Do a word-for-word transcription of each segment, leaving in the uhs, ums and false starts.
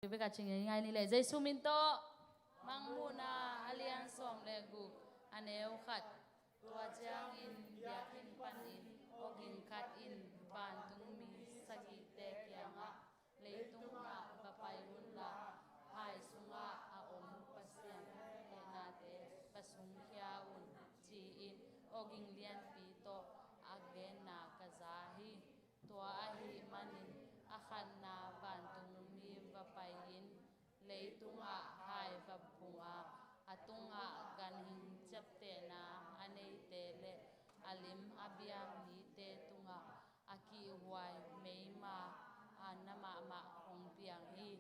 Beka cing ngai ni le Jesu min tawh. Mangmuhna a lian sawm le guk, a neu khat. Tua ciangin biakinn panin awging khat in vantungmi sagihte kiangah, "Leitungah va pai unla, hai sungah a om Pasian tehnate va sungkhia un," ci-in awging lianpi tawh a genna ka za hi. Tua ahih manin a khatna vantungmi va pai-in leitungah hai va bung a, a tungah ganhing ciaptehna a neite le a lim a bia mite tungah a kihhuai meima a na mahmah hong piang hi.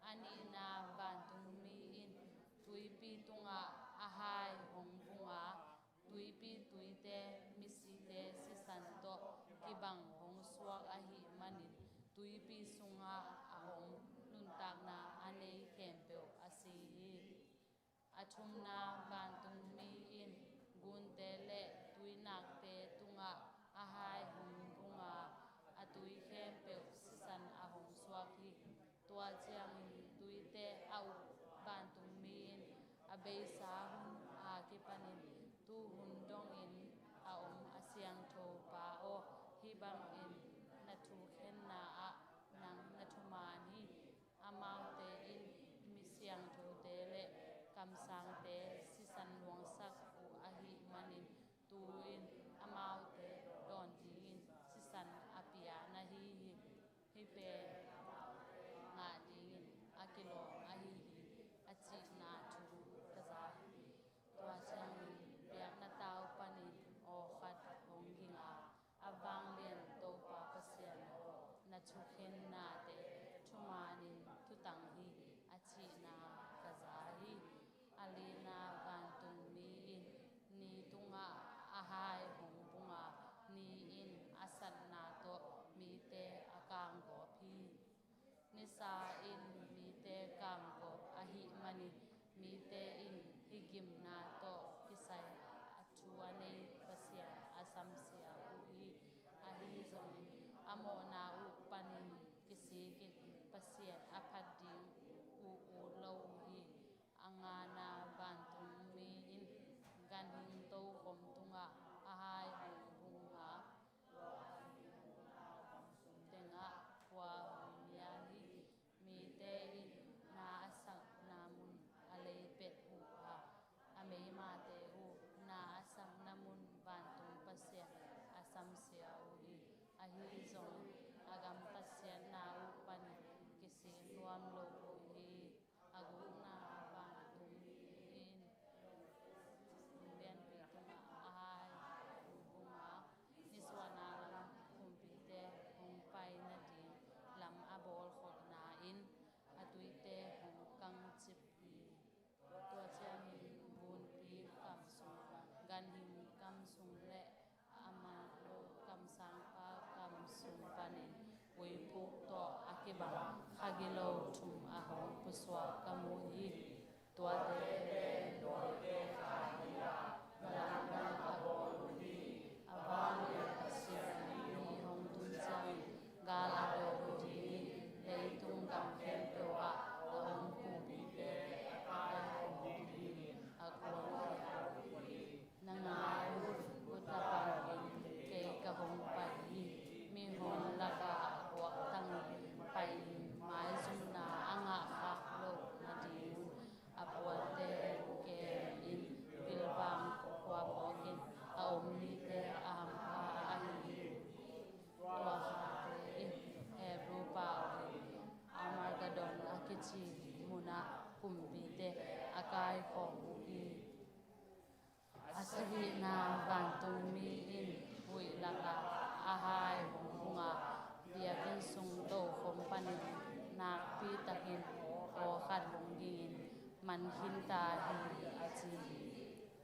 A nihna vantungmi in tuipi tungah a hai hong bung a, tuipi tuite misite sisan tawh kibang hong suak ahih manin tuipi sungah a om nuntakna a nei khempeuh a si hi. A thumna vantungmi in gunte le tuinakte tungah a hai hong bung a, a tui khempeuh sisan a hong suak hi. Tua ciangin tuite a uk vantungmi in a beisa hun a kipanin tuhun dongin a om a siangtho Pa aw, hih bangin na thukhenna ah nang na thuman hi. Amaute in mi siangthote le kamsangte sisan luangsak uh ahih manin tu-in amaute dawn dingin sisan a pia na hi hi. Hih pen ngah dingin a kilawm ahi hi, a cihna thu ka za hi. Tua ciangin biakna tau panin aw khat hong ging a, a vanglian Topa Pasian aw, na thukhennate thumanin thutang hi, a cihna ka za hi. A lina vantungmi in ni tungah a hai hong bung a, ni in a satna tawh mite a kanggawp hi. Nisa in mite kanggawp ahih manin mite in hih gimna tawh kisai a thu a nei Pasian a samsia uh hi. Ahi zongin a mawhna uh panin kisikin Pasian a phat ding uh ut lo uh hi. A ngana vantungmi in ganhing tokhom tungah a hai hong bung a, tengah khua hong nial hi. Mite in na a sakna mun a lei pet uh a, a meimate uh na a sakna mun vantung Pasian a samsia uh hi. Ahi zongin a gam khasiatna uh panin kisik nuam lo uh hi. A gukna vantungmi in lianpi tungah a hai hong bung a, nisuahna lam kumpite hong pai nading lam a bawlkholhna in a tuite hong kangcip hi. Tua ciangin gunpi kam sung, ganhing kam sung le a man lo kamsangpa kam sung panin uipuk tawh a kibang kha gilo thum a hong pusuak ka mu hi. Tuate pen dawite kha hi a, na lamdang a bawl uh hi. A vanglian Pasian in hong tun ciangin gal a dawk uh dingin leitung gam khempeuh ah a om kumpite a kai khawm uh dingin a kuankhia uh hi. Na ngai un, guta bangin kei ka hong pai hi. Mihon lakah guaktangin pai-in maizumna a ngahkhak loh nadingun a puante uh kemin pilvang khua mawkin a om mite a hampha ahi hi. Tua khate in Hebru pau in Armagedon a kici munah kumpite a kaikhawm uh hi. A sagihna vantungmi in huih lakah a hai hong bung a, biakinn sung tokhom panin nakpi takin aw khat hong gingin man khinta hi a ci hi.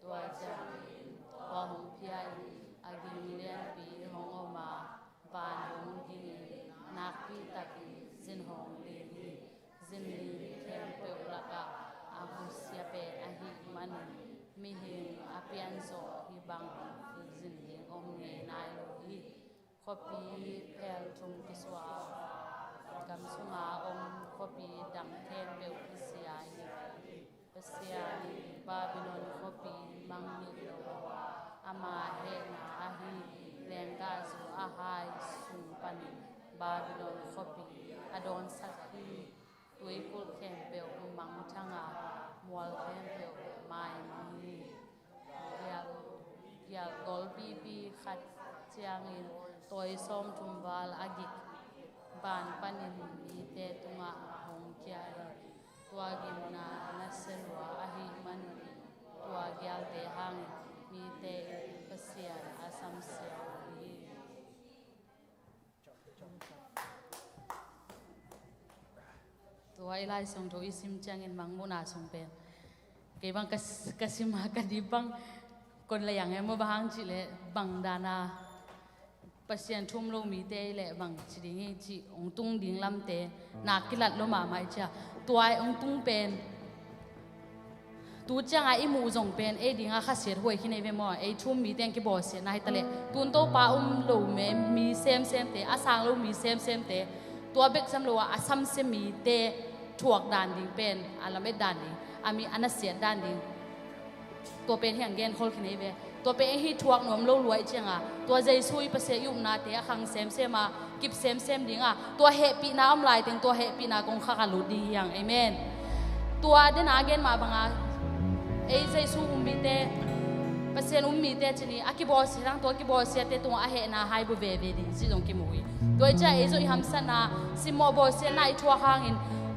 Tua ciangin aw hong phia in a ging lianpi hong om a, van hong gingin nakpi takin zin hong ling hi. Zinling khempeuh lakah a husia pen ahih manin mihing a pianzawh hih bang zinling om ngei nai lo hi. Khuapi phel thum kisuah a, Gam sunga om khuapi dang khempeuh kisia hi. Pasian in Babylon khuapi mangngilh lo a, ama hehna ahi lenggahzu a hai sung panin Babylon khuapi a dawnsak hi. Tuikulh khempeuh mangthang a, mual khempeuh maimang hi. Gial, gial golpipi khat ciangin tawi sawmthum val a gik van panin mite tungah hong kia hi. Tua gimna nasia lua ahih manin tua gialte hangin mite in Pasian a samsia uh hi. Tua i Lai Siangtho i sim ciangin Mangmuhna sung pen kei bang ka, ka sim a ka dip bang kon lei ang e maw, bang hang cih leh bang dana Pasian thu um lo mite i leh bang ci ding hi cih hong tung ding lamte na kilat lo mahmah i cia. Tua hong tung pen tu cianga i muh zong pen ei dinga khasiat huai khin ei ve maw? Ei thu um mite in kibawlsiatna hi taleh tun Topa um lo me mi semsemte, a sang lo mi semsemte, tua bek sam lo a a samsia mite thuak dan ding pen a lamet dan ding, a mi a nasiat dan ding. Tua pen hiang gen khol khin ei ve. Tua pen ei hi thuak nuam lo luai cianga tua Jesu i Pasian i upnate a khang semsem a kip semsem dinga tua hehpihna om laiteng tua hehpihna kong khak a lut ding hiang. Amen. Tua dena gen mah banga ei Jesu um mite, Pasian um mite cini a kibawlsia dang tua kibawlsiate tungah a hehna hai bu veve ding ci zong kimu hi. Tua i cia ei zong i hamsatna simmawh bawlsiatna i thuak hangin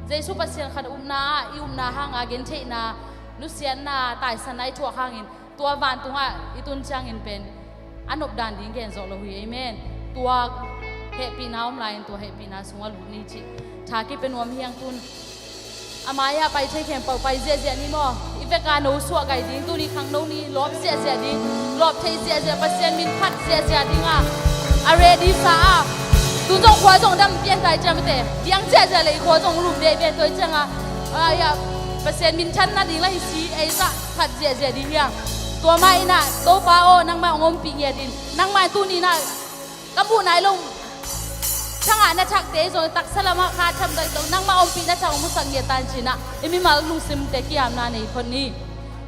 Jesu Pasian khat upna ah i upna hanga gentheihna nusiatna taisanna i thuak hangin tua vantungah i tun ciangin pen a nopdan ding gen zawh lo hi. Amen. Tua hehpihna om lai-in tua hehpihna sungah lut ni cih tha kipia nuam hiang tun. A mai-ah pai thei khempeuh pai ziahziah ni maw? I veka no suah gai ding, tuni khangno ni lawp ziahziah ding, lawp thei ziahziah, Pasian min phat ziahziah dingah a ready sa a. Tun zong khua zong dam pian tai ciamate, piang ziahziah le i khua zong lum dei ve tuai cianga. Pasian minthan nading la hi si, ei zah phat ziahziah ding hiang. Tua mah inah Topa aw, nangmah hong ompih ngiat in, nangmah tuni inah ka muh nai lo thangah na thakte zong taksa lamah kha thamdai zong nangmah ompih na thak hong musak ngiat tan cinah i mimal lungsimte kiamna nei phot ni.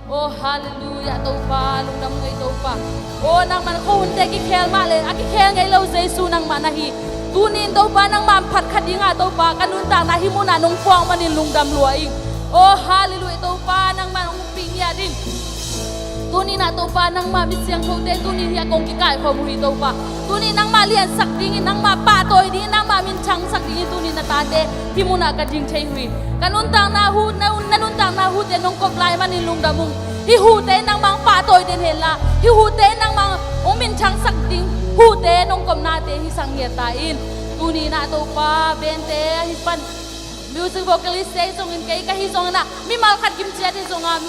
Aw halleluiah Topa, lungdam ngei Topa. Aw nangman khuahunte kikhel mah le a kikhel ngei lo Jesu nangmah na hi. Tunin Topa nangmah phat khat dingah Topa ka nuntakna hih munah nong phuang manin lungdam lua ing. Aw halleluiah Topa nangmah hong pih ngiat in. Tuninah Topa nangmah mi siangthote tunin hiah kong kikaikhawm uh hi Topa. Tunin nangmah liansak dingin, nangmah pahtawi dingin, nangmah minthangsak dingin tunin na tate hih munah ka ding thei uh hi. Ka nuntakna hu, na, na nuntakna hute nong kop lai manin lungdam ung. Hih hute in nangmah hong pahtawi den henla, hih hute in nangmah hong minthangsak ding hute nong kopnate hih sang ngiat ta in. Tuninah Topa bente ahi pan music vocalist te zongin kei ka hi zongin ah mimal khat gimciat hi zongin ah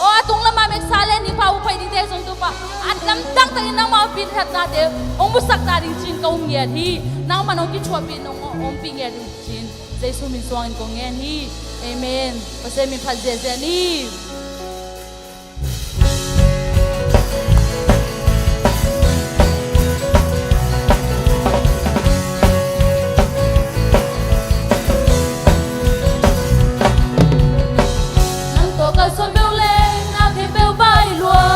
aw a tung lamah meksa le ningpa uh pai dingte zong Topa a lamdang takin nangmah hong pinthatnate hong musak ta ding cin ka um ngiat hi. Nangmah nong kithuahpih nong ompih ngiat ding cin Jesu min suangin kong ngen hi. Amen. Pasian min phat ziahziah ni. Nang tawh kalsuan peuh leng na khempeuh vai lua.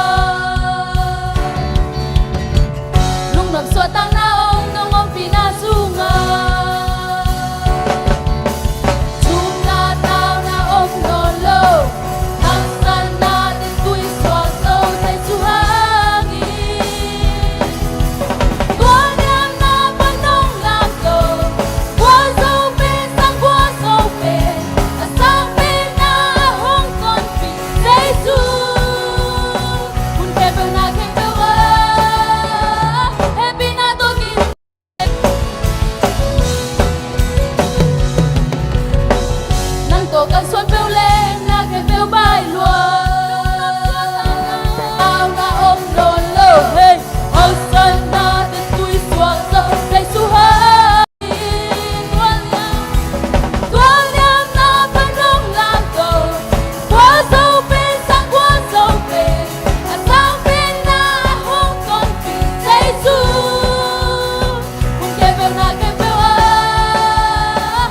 Lungnuam suahtakna om nong ompihna sungah thumna tauna om nawn lo. Haksatna te tui suak zo thei suhangin tua niamna pan nong lamto. Khua zo pen sang khua zo pen a sang penna hong tonpih Jesu. Hun khempeuh na khempeuh ah hehpihna tawh ki nang tawh kalsuan peuh leng na khempeuh vai lua. Tauna om nawn lo hei. Haksatna te tui suak zo thei suhangin tua niamna pan nong lamto. Khua zo pen sang khua zo pen a sang penna hong tonpih Jesu. Hun khempeuh na khempeuh ah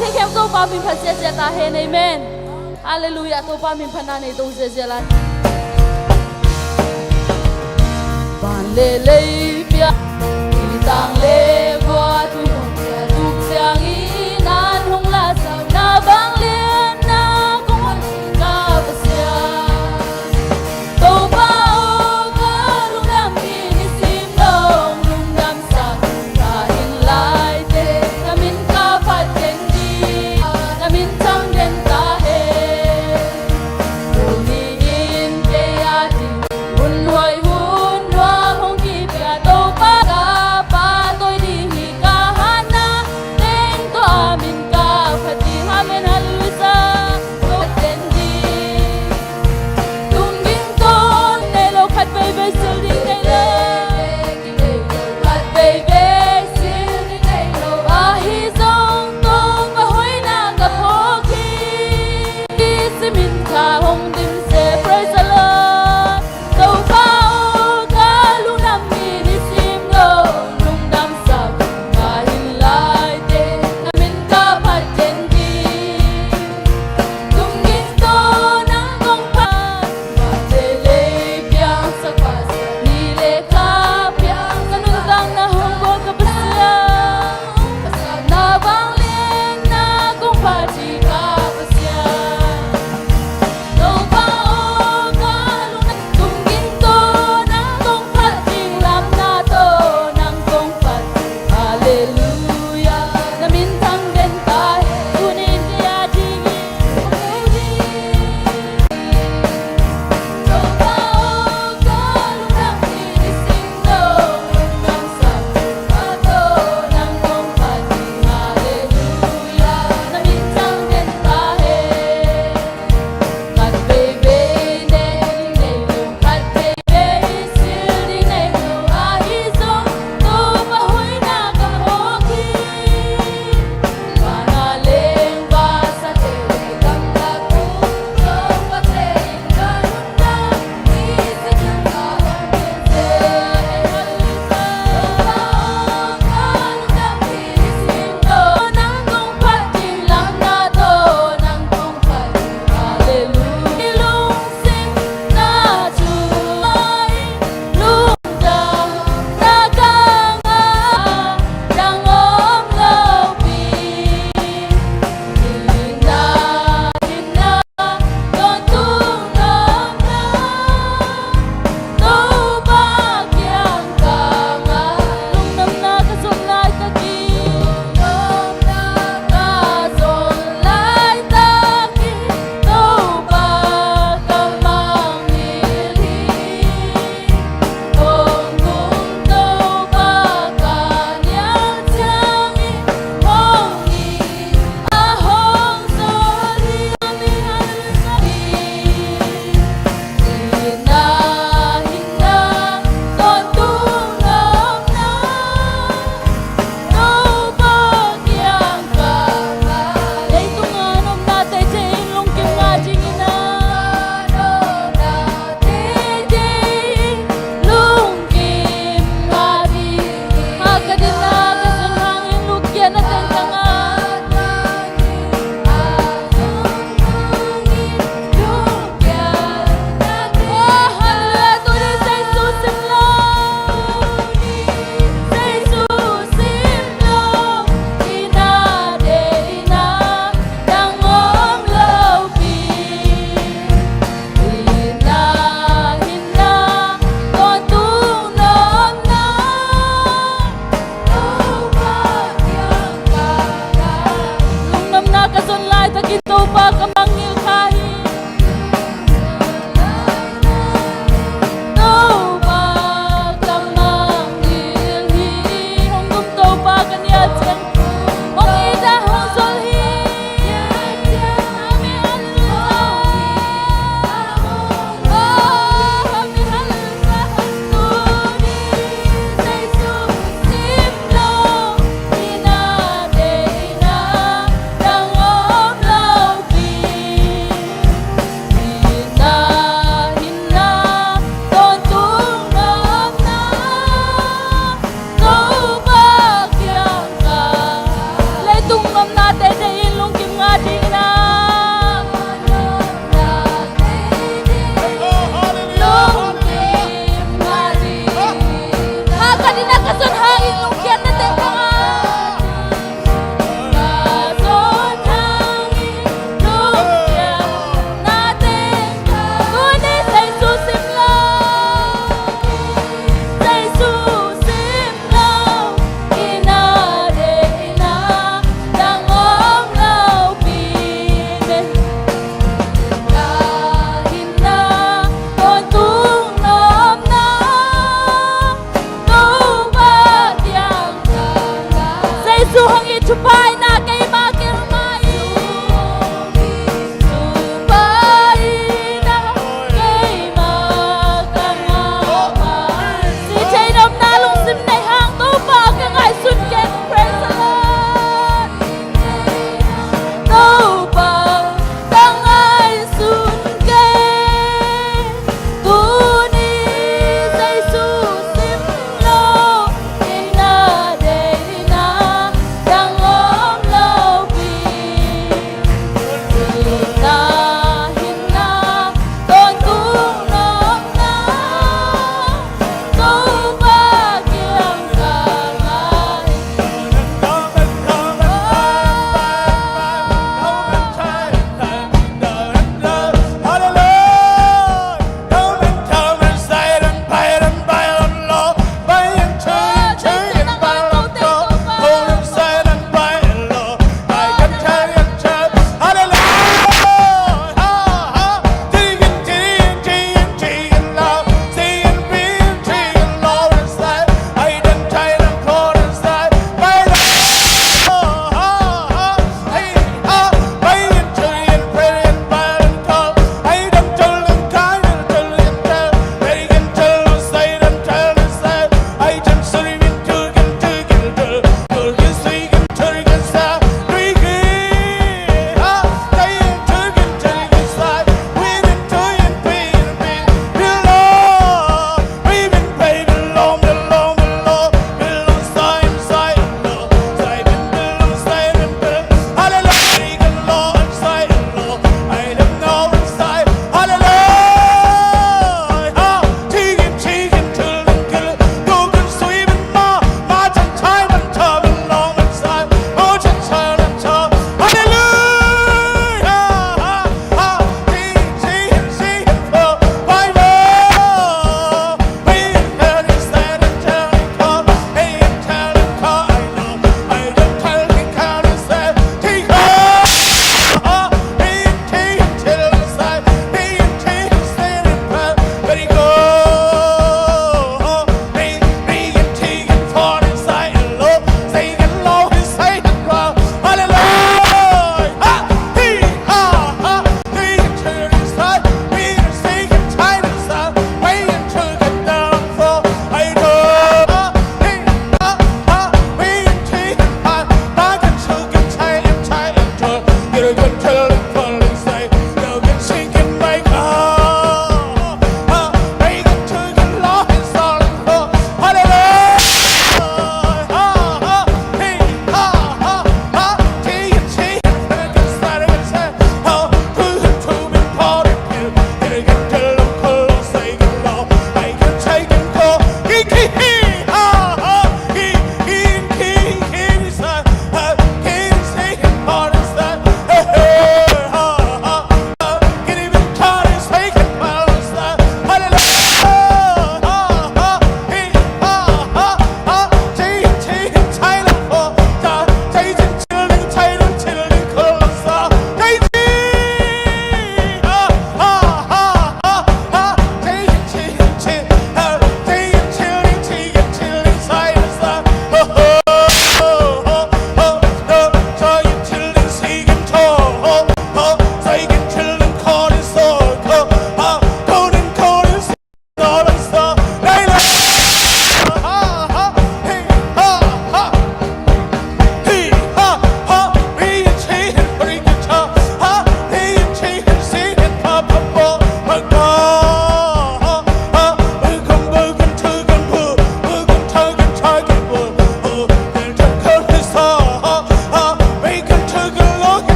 Khempeuh Topa min phat ziahziah ta hen. Amen. Halleluiah. Topa min phatna nei to ziahziah lai. Van le lei pia, i tang le gua, tui hong pia tuk ciangin an hong la sau na bang lian na kong hon ka Pasian. Topa aw, ka lungdam in i sim dong, lungdam sak ka in laite, na min ka phat keng ding, na min thang den ta hen. Tuni in kei a ding, hun nuai hun nuam hong kipia Topa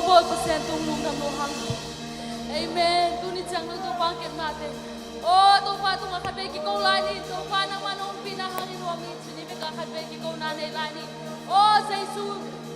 Bawi Pasian tung lungdam lo hang. Amen. Tuni ciang lo Topa kepnate. O Topa tungah khat vei kiko lai ni. Topa nangmah nong pina hangin nuam hi ci ni bek a khat vei kikona nei lai ni. O Jesu,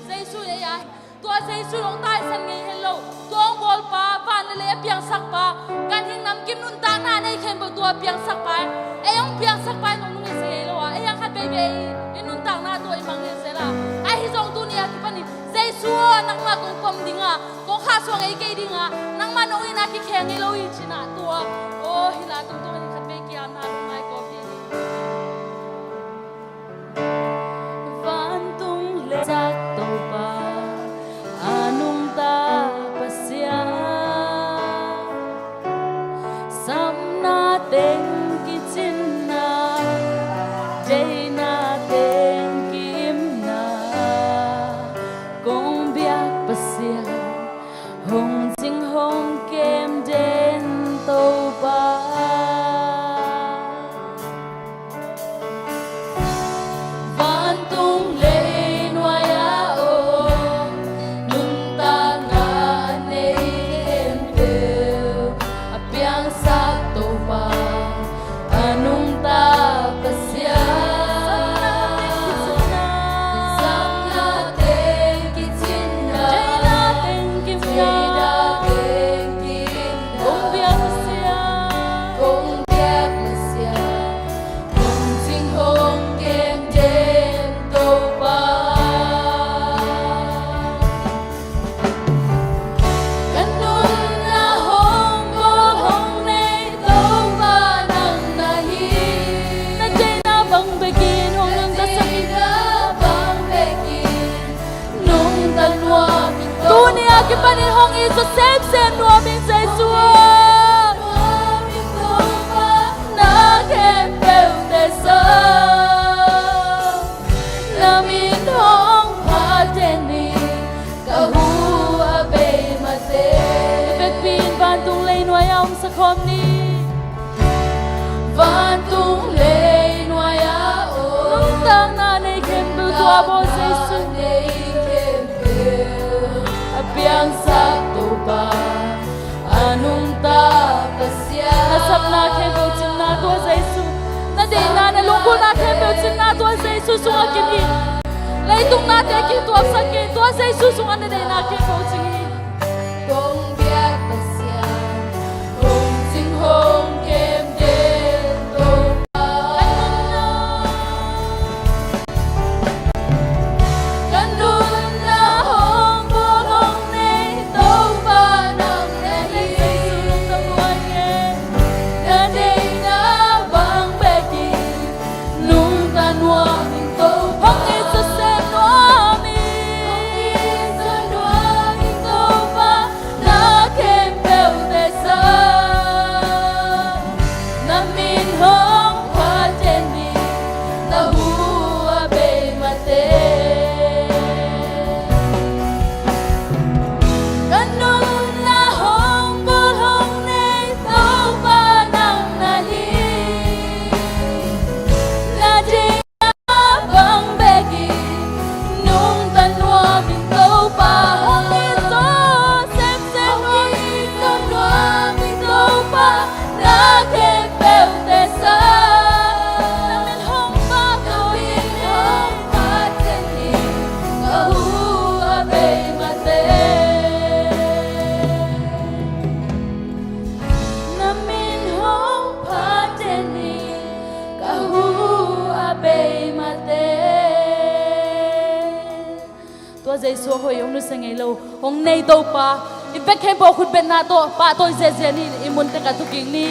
Jesu ei a. Tua Jesu hong taisan ngei hen lo. Tua hong bawlpa, van le lei a piangsakpa, ganhing namkim nuntakna nei khempeuh tua piangsakpa. Ei hong piangsakpa in hong nungin sa ngei lo a. Ei a khat vei vei i nuntakna tua i mangngilh zel a. Ahi zong tuni a kipanin Jesu aw, nangmah kong pom ding a, kong khahsuah ngei kei ding a, nangmah nong in a kikhel ngei lo hi cin a tua. O hi la tungtungin khat vei kiamna lungngai kawm ding hi. Vantung le sak Topa, a nungta Pasian, sapna teng kicinna, deihna teng kiimna, kong biak Pasian, hong cing hong kem den Topa. Vantung leinuai a om, nuntakna a nei khempeuh a piangsak Topa, a nungta Pasian. Sapna teng kicinna, deihna teng kiimna, kong biak Pasian, kong biak Pasian, hong cing hong kem den Topa. Ka nunna hong bawl hong nei Topa nang na hi. Na deihna bang bekin hong nungta sak in. Na deihna bang bekin nungta nuam in Topa. Tuni a kipanin hong it zaw semsem nuam in Jesu aw. Nuam in Topa na khempeuhte sang. Na min hong phat den ni, ka hu a bei mate. I vekpi in vantung leinuai a om sa khawm ni. Vantung leinuai a om, nuntakna nei khempeuh tua bawl Jesu. Nuntakna nei khempeuh a piangsak Topa, a nungta Pasian. Na sapna khempeuh cinna tua Jesu. Na deihna, na lunggulhna khempeuh cinna tua Jesu sungah kim hi. Leitung nate kituaksak kei, tua Jesu sungah na deihna khempeuh cing hi. Kong biak Pasian, hong cing hong kem den Topa. Ka nunna hong bawl hong nei Topa nang na hi. Na deihna bang bekin nungta nuam in Topa. Hong it zaw sem nuam in. Hong it zaw nuam in Topa. Na khempeuhte sang. Na min hong phat den ni, na hu a bei mate. Ka nunna hong bawl hong nei Topa nang na hi. Na deih bang bekin nungta nuam in Topa. Hong it zaw semsem nuam in Topa. Na khempeuhte sang. Na min hong phat, na min hong phat den ni, ka hu a bei mate. Na min hong phat den ni, ka hu a bei mate. Tua Jesu a hoih hong nusia ngei lo, hong nei Topa, i vek khempeuh khutbetna tawh pahtawi ziahziah ni, i mun tek ah tu kik ni.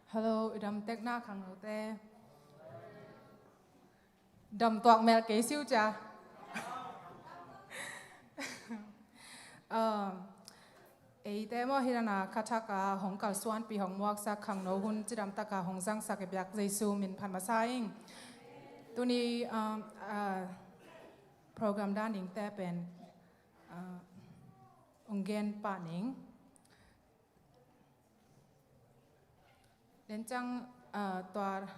Hello, i dam tek na khangnote. Dam tuak mel kei siu cia. Um, eite maw hi dana khathak a hong kalsuanpi hong muaksak khangno hun cidam taka hong zangsak i biak Jesu min phat masa ing. Tuni, um, uh, program dan dingte pen, uh, ong gen pah ning. Dencang, ah, tua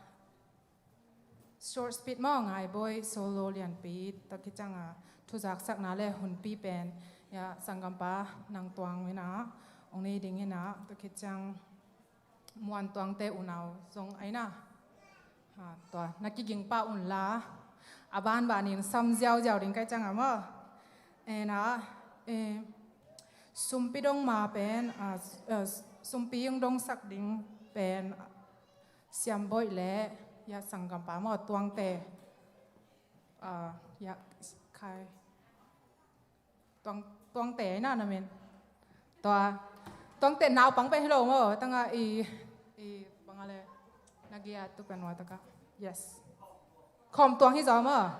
short speech maw, Ngaibawi Solo Lianpi, tua khicang, ah, thuzaksakna le hunpi pen, ya, sanggampa Nang Tuang ina, ong nei ding ina, tua khicang Muan Tuangte unau zong aina. Ha, tua, na kiging pah unla, a banbanin sam ziauziau ding kai cang a maw. Ena, eh, sumpi dong ma pen, ah, s-, ah, s-, sumpi ong dongsak ding pen, ah, Siambawi le, ya, sanggampa maw, Tuangte. Ah, ya, khai. Tuang, Tuangte ina na min. Tua, Tuangte naupang pen hi lo maw, tanga i, i, bang a le, na gia tu pen wa taka. Yes. Khawm Tuang hi zaw maw.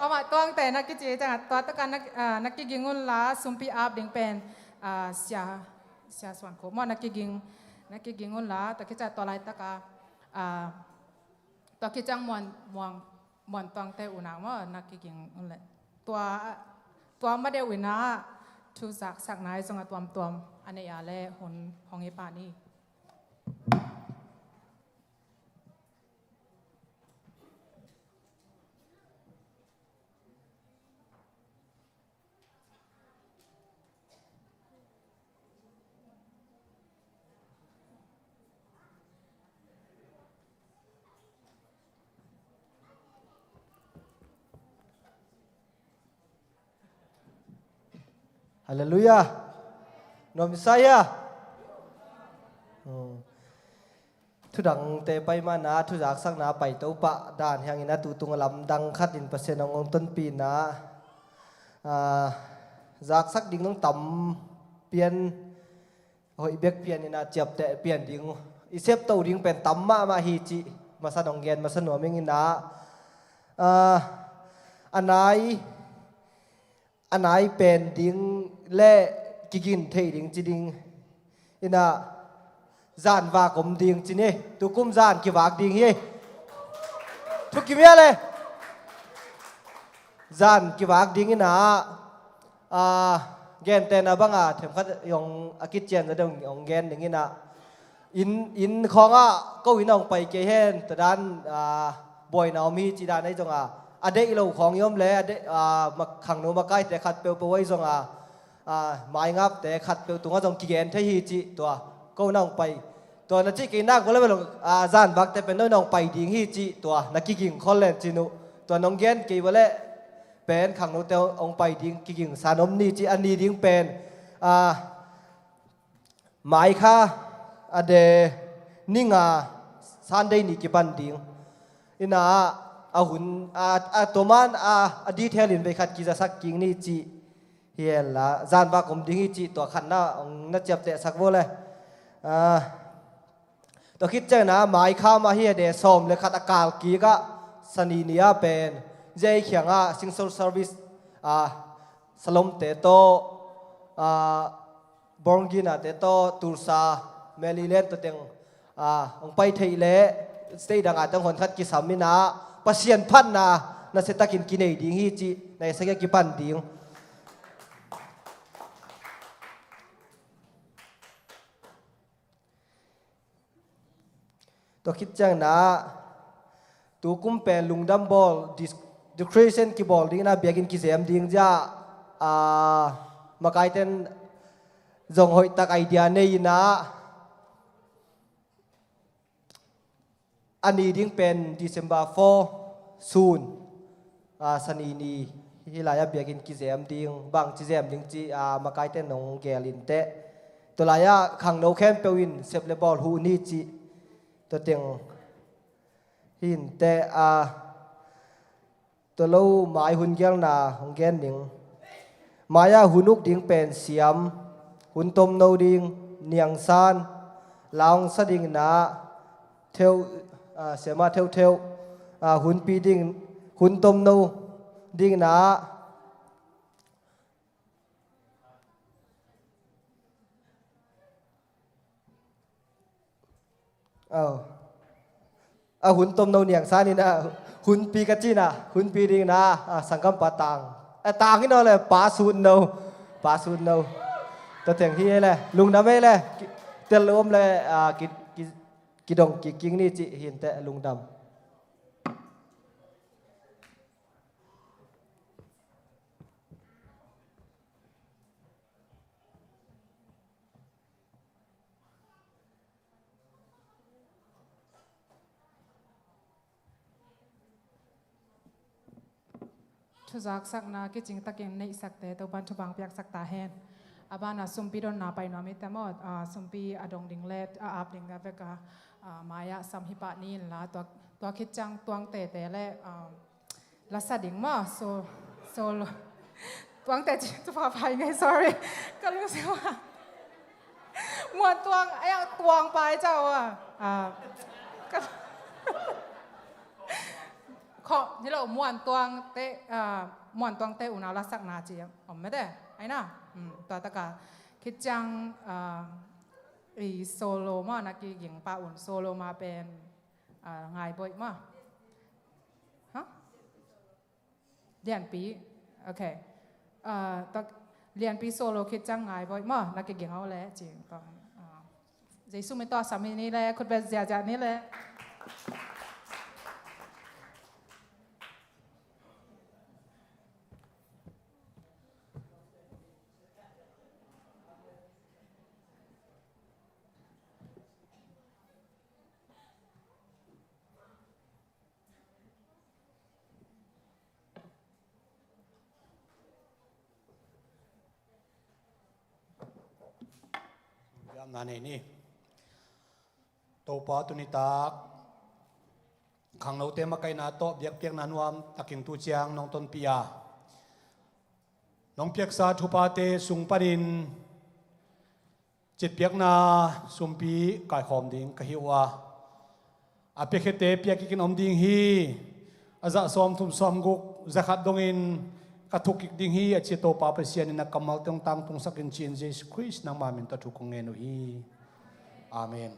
Ama Tuangte na kici canga, tua taka na, ah, na kiging unla, sumpi ap ding pen, ah, sia, sia suan kho maw, na kiging, na kiging unla, tua kica tua lai taka, ah, tua kicang Muan, Muang, Muan Tuangte unau maw, na kiging unle. Tua, tua ma deuh ina, thuzaksakna i zonga tuamtuam, a nei a le hun hong i pah ni. Halleluiah. Nuam i sa hia? Hmm. Thudangte pai mana, thuzaksakna pai to pah dan hiangin a tutung a lamdang khatin Pasian hong hong tonpina, ah, zaksak ding nong tam pian, hoih bek pian ina ciapteh pian ding, i septo ding pen tam mahmah hi cih masa nong gen masa nuam ing ina, ah, a nai a nai pen ding le kigin thei ding ci ding. Ina zan vak om ding ci ni. Tukum zan kivak ding hi. Thukim hia le. Zan kivak ding ina, ah, gentehna banga themkhat hong a kician za deuh hong gen ding ina. Inn, inn khawngah ko inn ah hong pai kei hen, tua dan, ah, buaina om hi cih dan ahi zonga, a deih lo khawng i om le, a deih, ah, ma-, khangno makaite khat peuhpeuh ahi zonga, ah, maingapte khat peuh tungah zong kigen thei hi cih tua, ko inn ah hong pai. Tua na cih kei nak vo le bel, ah, zanvakte pen no inn ah hong pai ding hi cih tua, na kiging khol len cin uh. Tua nong gen kei vo le pen khangnote hong pai ding kiging san om ni cih a ni ding pen, ah, Mai kha a de ni nga Sunday ni kipan ding. Ina a hun, a, a toman a, a detail in vei khat kizasak king ni cih hi hen la, zanvak om ding hi cih tua khatna hong na ciaptehsak vo le. Ah, tua khit ciangin a mai kha mah hi a de sawm le khat a kal kik ah Sani ni a pen Zia i khiangah Sing Sol Service, ah, Salomte tawh, ah, Borngina te tawh, Tulsa, Maryland tawh teng, ah, hong pai theih leh state dangah teng hon khat kisam ina Pasian phatna nasiatakin kinei ding hi cih na i sak a kipan ding. Tua khit ciangin a, tukum pen lungdam bawl, dis-, decoration kibawl dingin a biakinn kizem ding zia, a, makaiten zong hoihtak idea nei ina, a ni ding pen December four, sun, a, Sani ni, hih lai-ah biakinn kizem ding, bangci zem ding cih, a, makaite nong gel inteh. Tua lai-ah khangno khempeuh in sep le bawl huh ni cih. Tua teng hi inteh, a, tua lo mai hun gelna hong gen ning. Mai-ah hun uk ding pen Siam, hun tomno ding Niangsan, Laung sa ding na, theu, ah, siama theutheu, ah, hunpi ding, hun tomno ding na, aw. A hun tomno niang sanin a hunpi ka cina, hunpi ding na, a sangkam pa tang. A tang ino le pa sun no, pa sun no. Tua teng hi le, lungdam ei le, tel lo om le, a, ki, ki, kidong kiking ni ci hinte lungdam. Thuzaksakna kicing takin neihsakte Topan thupha piaksak ta hen. A bana sumpi donna pai nuam ite maw, a, sumpi a dong ding le a ap ding a veka, a, mai-ah sam hi pah ni inla tua, tua khit ciang tuang tete le, a, lasa ding maw, so, solo. Tuang te ci, tu pa pai ngai, sorry. Ka lungsim ah. Muan tuang, ai ang tuang pai caw ah. Ah, ka, kho, hilo, muan tuang te, ah, muan tuang te unau lasakna ci om mete. Ai na. Hmm, tua taka. Khit ciang, ah, i solo maw na kiging pa un solo ma pen, ah, ngai boih maw. Ha? Lianpi. Ok. Ah, tak, Lianpi solo khit ciang ngai boih maw, na kiging au le cing tong. Ah, Jesu min tawh sam hi ni le, khut bet ziahziah ni le. Biakna nei ni. Topa tuni tak khangnote makaihna tawh biakpiakna nuam takin tu ciang nong tonpih a, nong piaksa thuphate sung panin citpiakna sumpi kaikhawm ding ka hi uh a, a piakhete piak kikin om ding hi. A zah sawmthum sawmguk, za khat dongin ka thuk kik ding hi, a ci Topa Pasian in a kammalte hong tangtungsak in ci-in Jesu Khrist nangma min tawh thu kong ngen uh hi. Amen.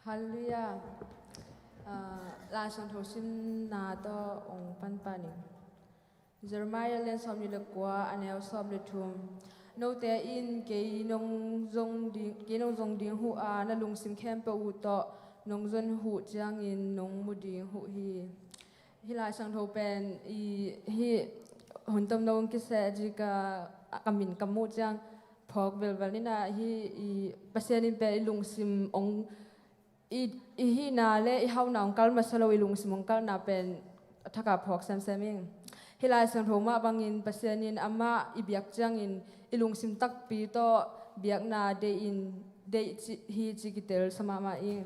Halleluiah. Ah, Lai Siangtho simna tawh ong panpah ning. Jeremiah lian sawmnih le kua, a neu sawm le thum. Note in kei nong zong ding, kei nong zong ding uh a, na lungsim khempeuh uh tawh nong zon uh ciangin nong mu ding uh hi. Hih Lai Siangtho pen i, hih hun tom nong kiseh ci ka, ka min ka muh ciang phawk velvel ning a, hih i Pasian in pen i lungsim ong i, i hihna le i hauhna ong kal masa lo, i lungsim ong kalna pen a thak a phawk semsem ing. Hih Lai Siangtho mah bangin Pasian in amah i biak ciangin i lungsim takpi tawh biakna deih in, deih ci, hi ci kitel sa mahmah ing.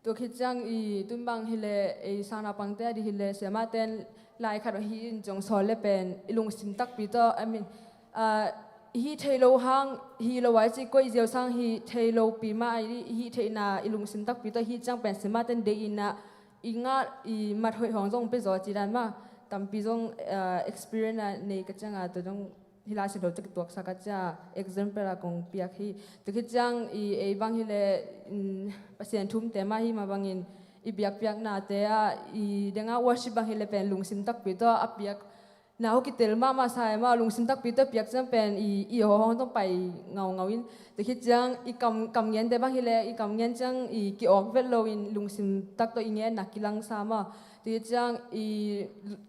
Tua khit ciang i tun bang hileh, ei sang naupangte a dih hileh, siamahte in lai khat hi in zong sawl le pen i lungsim takpi tawh, I mean, ah, i hih theih loh hang hi lo a, i ci koih ziau sang hi thei lopi mah a, i hih theihna i lungsim takpi tawh hih ciang pen siamahte in deih in a, i ngah i mat hoih hong zong pia zaw ci dan mah, tampi zong, ah, experience a nei ka ciang a, tua zong hih Lai Siangtho ci kituaksak a, cia example a kong piak hi. Tua khit ciang i, ei bang hileh, mm, Pasian thumte mah hi mah bangin i biakpiaknate ah, i deng a worship bang hileh pen lungsim takpi tawh a piak na uh kitel mahmah sa e mah, lungsim takpi tawh piak ciang pen i, i aw hong tawh pai ngaungau in. Tua khit ciang i kam, kam ngente bang hileh, i kam ngen ciang i ki-awk vet loin lungsim tak tawh i ngenna kilangsa mah. Tua khit ciang i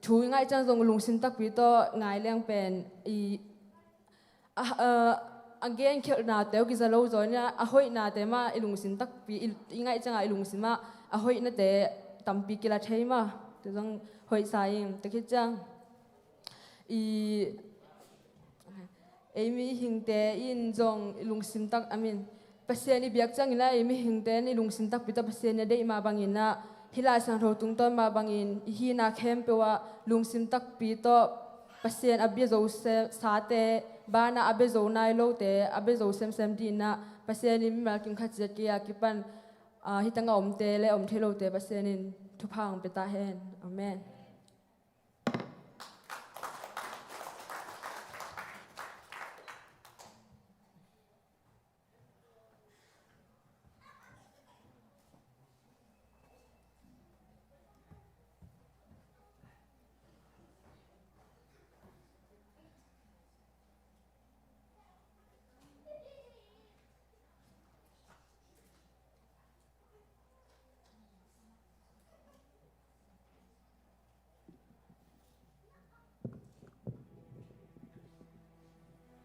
thu i ngaih ciang zong lungsim takpi tawh ngai leng pen i, a, a, a genkhelhnate uh kiza lo zaw in a, a hoihnate mah i lungsim takpi, i, i ngaih ciang a i lungsim ah a hoihnate tampi kila thei mah. Tua zong hoihsa ing. Tua khit ciang i, ei mihingte in zong i lungsim tak, I mean, Pasian i biak ciangin a, ei mihingte in i lungsim takpi tawh Pasian i deih mah bangin a, hih Lai Siangtho tungtawn mah bangin i hihna khempeuh ah lungsim takpi tawh Pasian a bia zo se-, sate banah a bia zo nai lote a bia zo semsem dih in a, Pasian in mimal kim khat ciat kei a kipan, ah, hih tangah omte le om thei lote Pasian in thupha hong pia ta hen. Amen.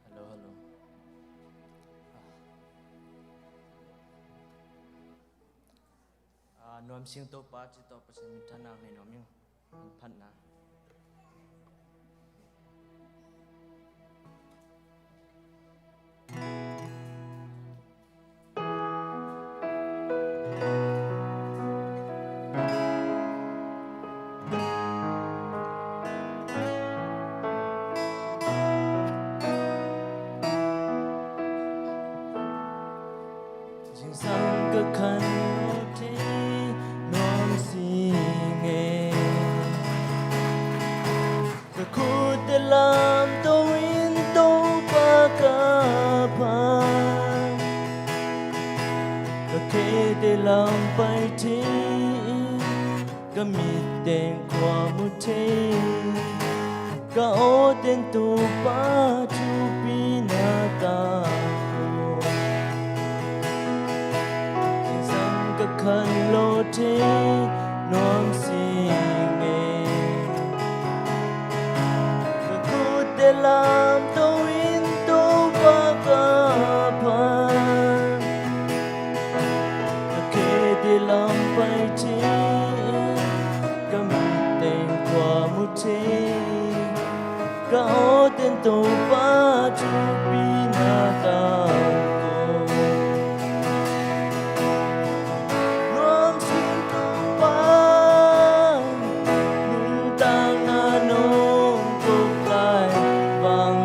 Hello, hello. Ah, nuam sing Topa ci tawh Pasian minthanna nei nuam ing. Phatna. Zingsang ka khan lo thei nuam sing e. Ka khutte lamto in Topa ka phat, ka khete lam pai thei in, ka mitteng khua mu thei in, ka awten Topa thupina tangko. Zingsang ka khan lo thei nuam sing e. Ka khutte lamto in Topa ka phat, ka khete lam pai thei in, ka mitteng khua mu thei in, ka awten Topa thupina tangko. Nuam sing Topa, nuntakna nong kop lai, vang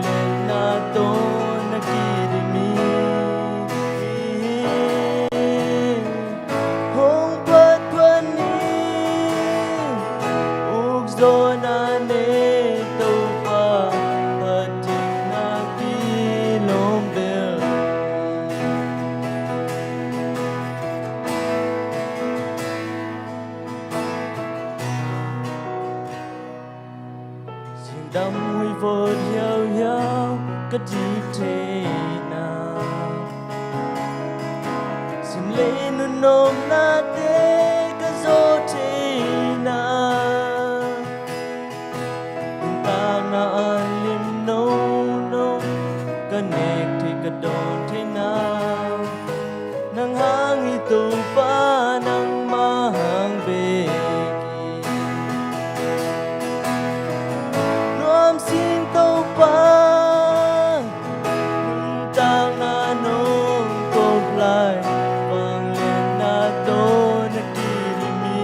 theihna, simlei nunawmnate ka zawh theihna, nuntakna a lim nono ka nek theih ka dawn theihna, nang hang hi Topa, nangmah hang bek hi. Nuam sing Topa, nuntakna nong kop lai, vangliatna tawh na kidim hi.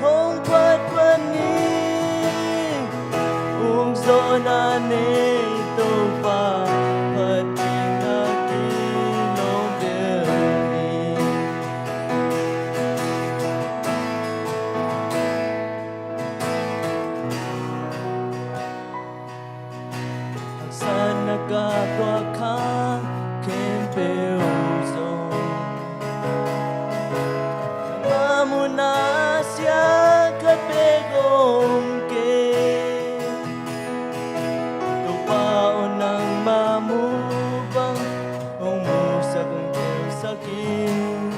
Hong phatphat ni, ukzawhna nei Topa, phatdingna kilawm bel hi. Haksatna ka tuah khang khempeuh zong, nangmah muhna sia khat bek om kei. Topa aw, nangmah muh bang hong muhsak, hong telsak in,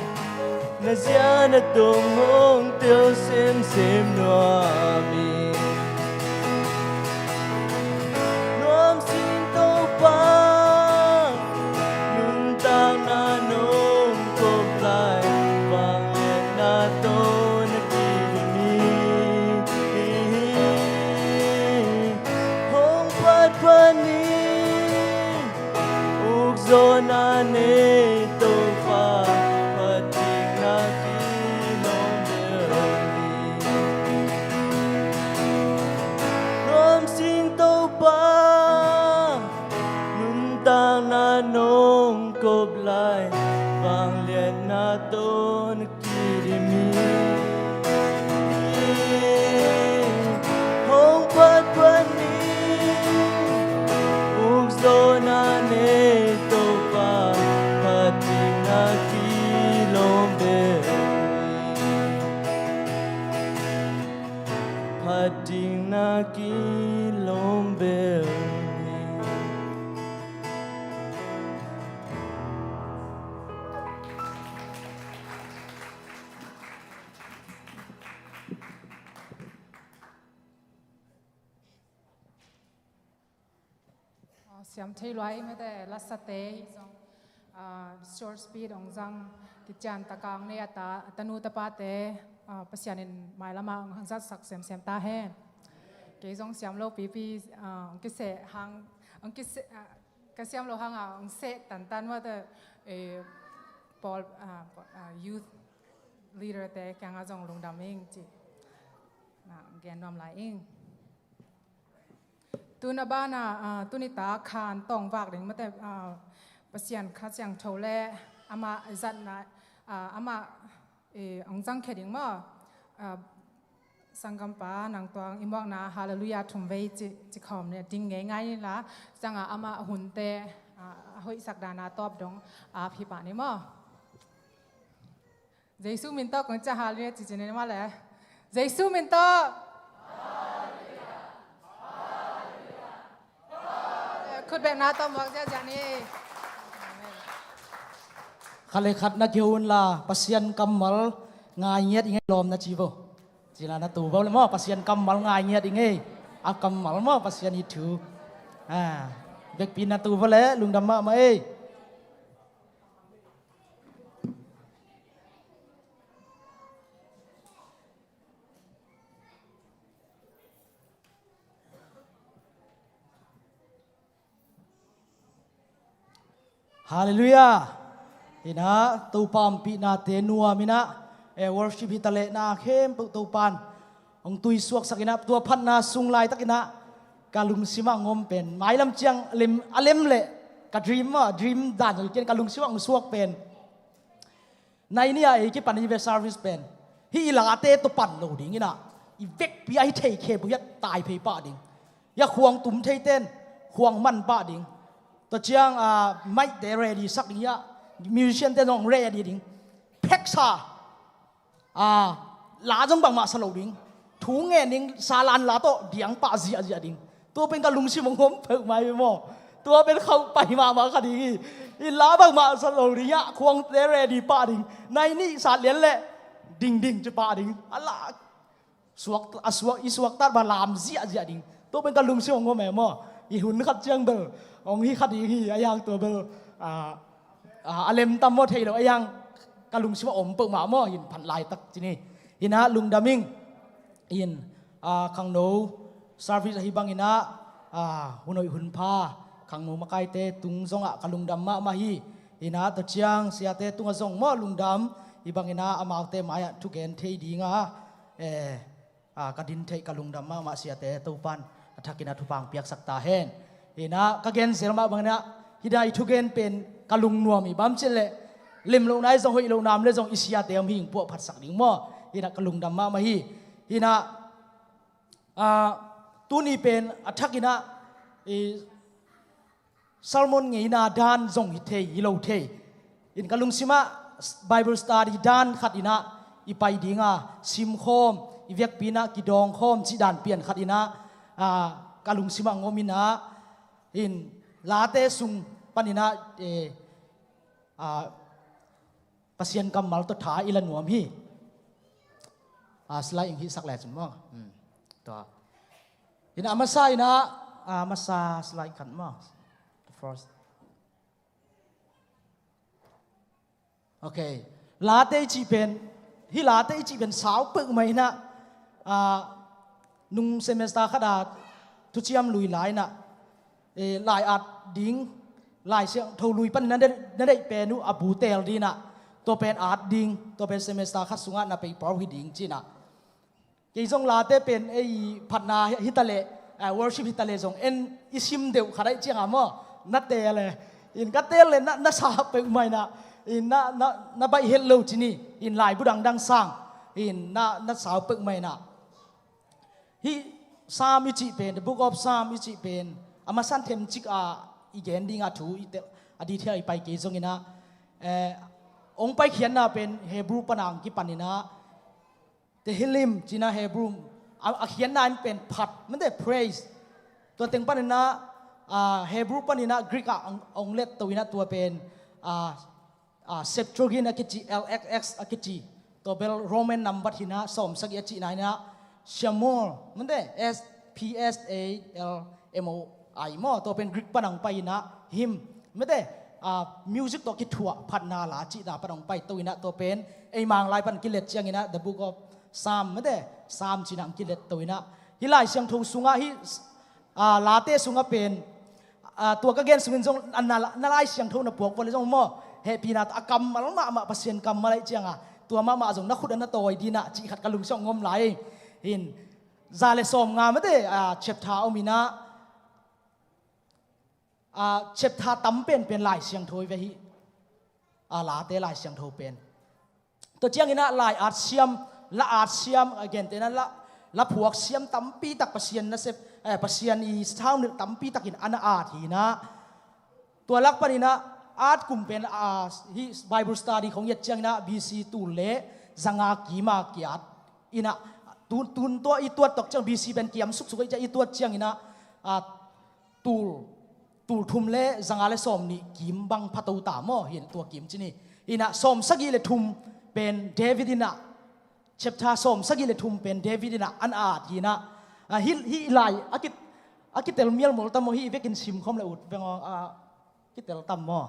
na zia na tong hong tel semsem nuam in. Nuam sing Topa, nuntakna nong kop lai, vangliatna tawh na kidim hi. Hong phatphat ni, ukzawhna nei Topa, phatdingna kilawm bel hi. Nuam sing Topa, nuntakna nong kop lai, vangliatna tawh na kidim hi. Hong phatphat ni, ukzawhna nei Topa, phatdingna kilawm bel hi. Phatdingna kilawm bel hi. Aw, siam thei lua i mate, lasate hi zong, ah, short speech hong zang, kician takang nei a ta, a tanu tapate, ah, Pasian in mailamah hong zatsak semsem ta hen. Kei zong siam lo pipi, ah, hong kiseh hang, hong kiseh, ah, ka siam lo hang a hong seh tantan mate, eh, pawl, ah, pawl, ah, youth leader te kiangah zong lungdam ing ci. Na, gen nuam lai ing. Tuna bana, ah, tuni ta khan tawng vak ding mate, ah, Pasian Kha Siangtho le amah zatna, ah, amah, eh, hong zangkhia ding maw? Ah, sanggampa Nang Tuang i muakna Halleluiah thum vei ci, ci khawm ne ding ngeingai ni la, zanga amah hunte, ah, a hoihsak dana tawp dong a phi pah ni maw? Jesu min tawh kong ciah hal ni a cici ni mah le. Jesu min tawh. Khut bengna tawh muak ziahziah ni. Khat le khat na kihun la, Pasian kammal ngai ngiat i ngei lawm na ci vo. Ci la na tu vo le maw, Pasian kammal ngai ngiat i ngei. A kammal maw, Pasian i thu. Ah, bekpi na tu vo le, lungdam mahmah ei. Halleluiah. Inah Topa ompihnate nuam inah, eh, worship hi taleh na khempeuh Topan hong tuisuaksak inah, tua phatna sung laitakinah ka lungsimah hong om pen, mailam ciang a lem, a lem leh ka dream, a dream dan kian ka lungsimah hong suak pen, nai ni-a ei kipan i ve service pen hih i late tawh pan lo ding inah, i vekpi a hi thei khempeuh hiah tai phei pah ding. Hiah khuang tum theiten khuang man pah ding. Tua ciang, ah, mic-te ready sak ding hiah, musician-te zong ready ding. Pheksa, ah, la zong bangmah sa lo ding. Thu ngen ding, salan la tawh diang pah ziahziah ding. Tua pen ka lungsim hong om peuhmah hi maw. Tua pen khauh pai mahmah kha ding hi. In la bangmah sa lo ding hiah, khuangte ready pah ding. Nai nih sat lian leh ding ding ci pah ding. A la suak, a suak, i suaktat bang lam ziahziah ding. Tua pen ka lungsim hong om e maw. I hun khat ciang bel hong hi kha ding hi, a hiang tua bel, ah, ah, a lem tam maw thei lo, a hiang ka lungsim a om peuhmah maw, in phat laitak ci ni. Inah lungdam ing. In, ah, khangno service ahi bang inah, ah, hun hoih hun pha khangno makaite tung zongah ka lungdam mahmah hi. Inah tua ciang siate tungah zong maw lungdam. Hih bang inah amaute mai-ah thugen thei dinga, eh, ah, ka din theih ka lungdam mahmah siate Topan a thakin a thupha hong piaksak ta hen. Inah ka gen zel mah bang inah hih dai thugen pen ka lungnuam hi, bang ci leh lem lohna i zong, hoih lohna om leh zong i siate om hi, hong puahphatsak ding maw. Inah ka lungdam mahmah hi. Inah, ah, tuni pen a thak inah i sermon ngeina dan zong hi thei, hi lo thei. In ka lungsimah Bible study dan khat inah i pai dinga, simkhawm, i vekpi inah kidawngkhawm cih dan pian khat inah, ah, ka lungsimah hong om inah, in Late sung pan inah, eh, ah, Pasian kammal tawh tha i la nuam hi. Ah, slide ing hih sak lecin maw. Hmm. Tua. Inah a masa inah, ah, masa slide khat maw. The first. Ok. Late i cih pen, hih Late i cih pen sau peuhmah inah, ah, nung semester khat a thuciam lui lai inah, eh, lai at ding, Lai Siangtho lui pan na deih, na deih pen uh a bu teel ding inah, tua pen at ding, tua pen semester khat sungah na paper uh hi ding ci inah. Kei zong Late pen ei phatna hi, hi ta leh, eh, worship hi ta leh zong en i sim deuh khat ahih cianga maw, na teel e. In ka teel leh na, na sa peuhmah inah, in na, na, na baih het lo ci ni, in laibu dangdang sang, in na, na sau peuhmah inah. Hih Psalm i cih pen, the Book of Psalm i cih pen, a masan themcik a i gen dinga thu i tel, a detail i pai kei zong inah, eh, hong paikhiatna pen Hebrew pana hong kipan inah, Tehillim ci inah Hebrew, a, a khiatna in pen phat, mate praise. Tua teng pan inah, ah, Hebrew pan inah Greek ah hong, hong let to inah tua pen, ah, ah, Septuagint a kici, L X X a kici. Tua bel Roman number hi inah, sawmsagih a cihna hi inah, Psalmoi, mate, S, P S A L M O I maw. Tua pen Greek pan hong pai inah, hymn, mate, ah, music tawh kithuah phatna la cihna pan hong pai to inah, tua pen ei Mang lai pan kilet ciang inah, the Book of Psalm, mate, Psalm ci inah hong kilet to inah. Hih Lai Siangtho sungah hih, ah, Late sungah pen, ah, tua ka gen sungin zong, ah, na, na Lai Siangtho na puak vua leh zong maw, hehpihna tawh a kammal mahmah, Pasian kammal ahih cianga, tua mahmah zong na khut ah na tawi ding inah cih khat ka lungsim hong om lai. In, za le sawmnga mate, ah, chapter om inah, ah, chapter tam penpen Lai Siangtho hi ve hih. Ah, Late Lai Siangtho pen. Tua ciang inah lai at siam, la at siam, a gente inah la, la phuak siam tampi tak, Pasian nasep, eh, Pasian i saunilh tampi takin a na at hi inah. Tua lak pan inah at kum pen, ah, hih Bible study khong i et ciang inah B C tul le zanga kim a kiat inah, tun, tun tua i tuat tawh ciang B C pen kiam suksuk ahih ciang i tuat ciang inah, ah, tul, tul thum le zanga le sawmnih kim bang pha to ta maw, hi inah tua kim ci ni. Inah sawmsagih le thum pen David inah, chapter sawmsagih le thum pen David inah a na at hi inah. Ah, hih, hih lai a ki, a kitel mialmual tam maw, hih i vekin simkhawm le ut veng aw, ah, kitel tam maw.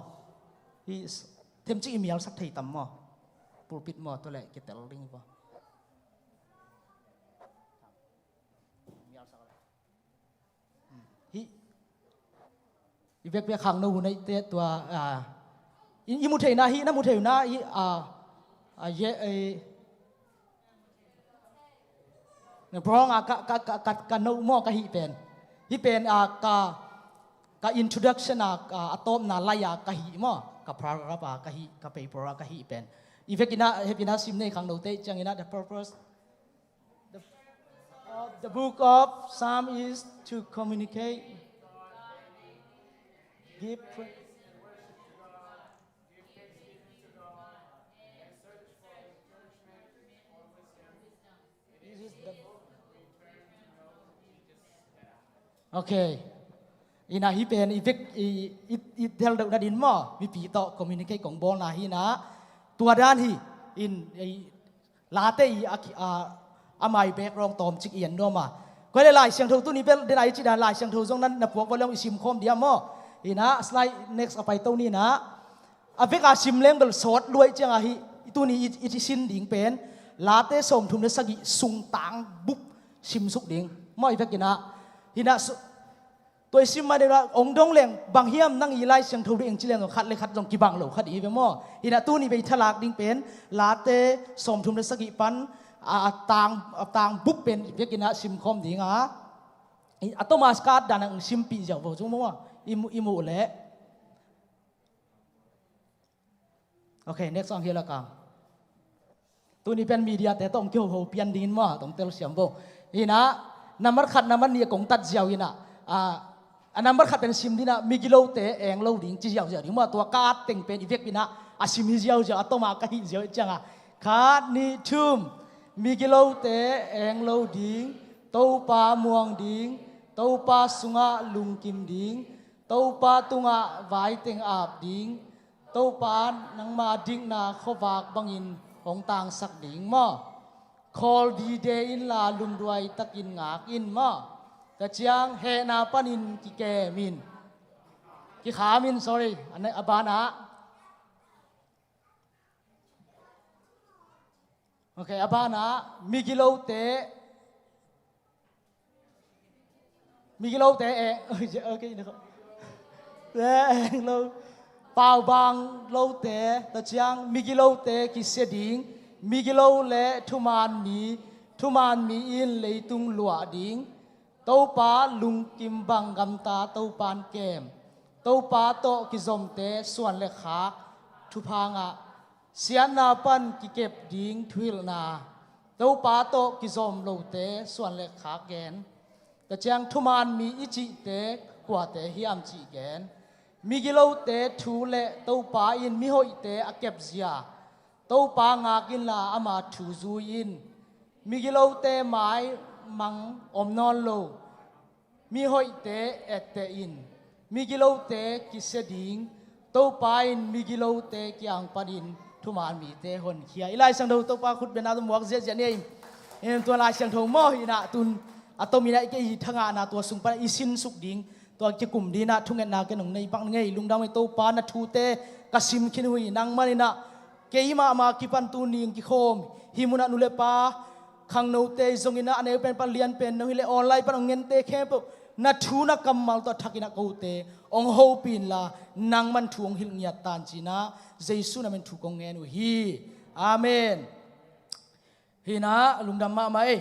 Hih s-, themcik i mialsak thei tam maw. Pulpit maw, tua leh kitel ding hi maw. Mialsak le. Hih i vekpi a khangno hun ahih teh tua, ah, i, i mu theihna hih na mu thei uh na, hih, ah, ah, ye, eh, na brong a ka, ka, ka, ka, ka no maw ka hih pen. Hih pen, ah, ka, ka introduction a, ah, a tawpna lai a ka hih maw, ka paragraph a ka hih, ka paper a ka hih pen. I vek inah, hehpihna sim nei khangnote ciang inah, the purpose, the, of the book of Psalm is to communicate, give pra-, this is the Ok. Ina hi pen i vek i, i, i tel deuh nadin maw, mipi tawh communicate kong bawlna hi ina. Tua dan hi in, i, late i a, a, a mai background tawmcik i en nuam a. Koi le Lai Siangtho tuni bel dena i ci dan Lai Siangtho zong na, na puak va leng i sim khawm dia maw. Ina slide next a pai to ni ina. A veka sim leng bel sawt luai ciang ahi, tuni i, i sin ding pen Late sawmthum le sagih sung tang bup simsuk ding maw i vekina. Hina su-, tua i sim ma deuh ong dong leng bang hiam nang i Lai Siangtho ding eng ci leng khat le khat zong kibang lo khat i ve maw. Hina tuni bei thalak ding pen Late sawmthum le sagih pan a, a tang, a tang bup pen i vekina sim khawm ding a. I, a Thomas card dan ang simpih ziau vo zung maw. I mu, i mu le. Ok, next song hi la kang. Tuni pen media te tawh ong kiho ho pian dingin maw, tawh tel siam bo. Ina, nambar khat nambar nih a kong tat ziau ina. A, a nambar khat pen sim dina, migilote eng lo ding ci ziau ziau ding maw, tua ka at teng pen i vek ina, a sim hi ziau ziau, a toma ka hih ziau i cianga. Khat nih thum, migilote eng lo ding, Topa muang ding, Topa sungah lungkim ding, Topa tungah vaiteng ap ding, Topa nangma dikna khuavak bangin hong tangsak ding maw. Khawl dide inla lungduai takin ngak in maw. Tua ciang hehna panin kikem in. Kikham in, sorry. A ne-, a banah. Ok, a banah migilote, migilote e, ok, eng lo, paubang lote, tua ciang migilote kisia ding, migilo le thuman mi, thuman mi in leitung luah ding, Topa lungkim bang gamta Topan kem, Topa tawh kizomte suan le khak thupha ngah, siatna pan kikep ding thuhilhna, Topa tawh kizom lote suan le khak gen. Tua ciang thuman mi i cihte kuate hiam cih gen. Migilote thu le Topa in mihoihte a kepzia, Topa ngak inla ama thu zui in. Migilote mai mang om nawn lo. Mihoihte etteh in, migilote kisia ding, Topa in migilote kiang panin thuman mite honkhia. I Lai Siangtho Topa khutbetna tawh muak ziahziah ni ei. Em, tua Lai Siangtho maw hi inah tun a tom inah i kei hi thangahna tua sung panah i sinsuk ding, tua kikum dinah thungetna ken hong nei bang ngei. Lungdam ei Topa, na thute ka sim khin uh hi. Nang maninah kei mahmah kipan tuni hong kikhawm hih munah nu le pa, khangnote i zong inah, a neu pen pan lian pen no hileh online pan hong ngente khempeuh na thu na kammal tawh a thak inah kote hong hopih inla, nangman thu hong hilh ngiat tan ci inah Jesu na min thu kong ngen uh hi. Amen. Hi inah lungdam mahmah ei.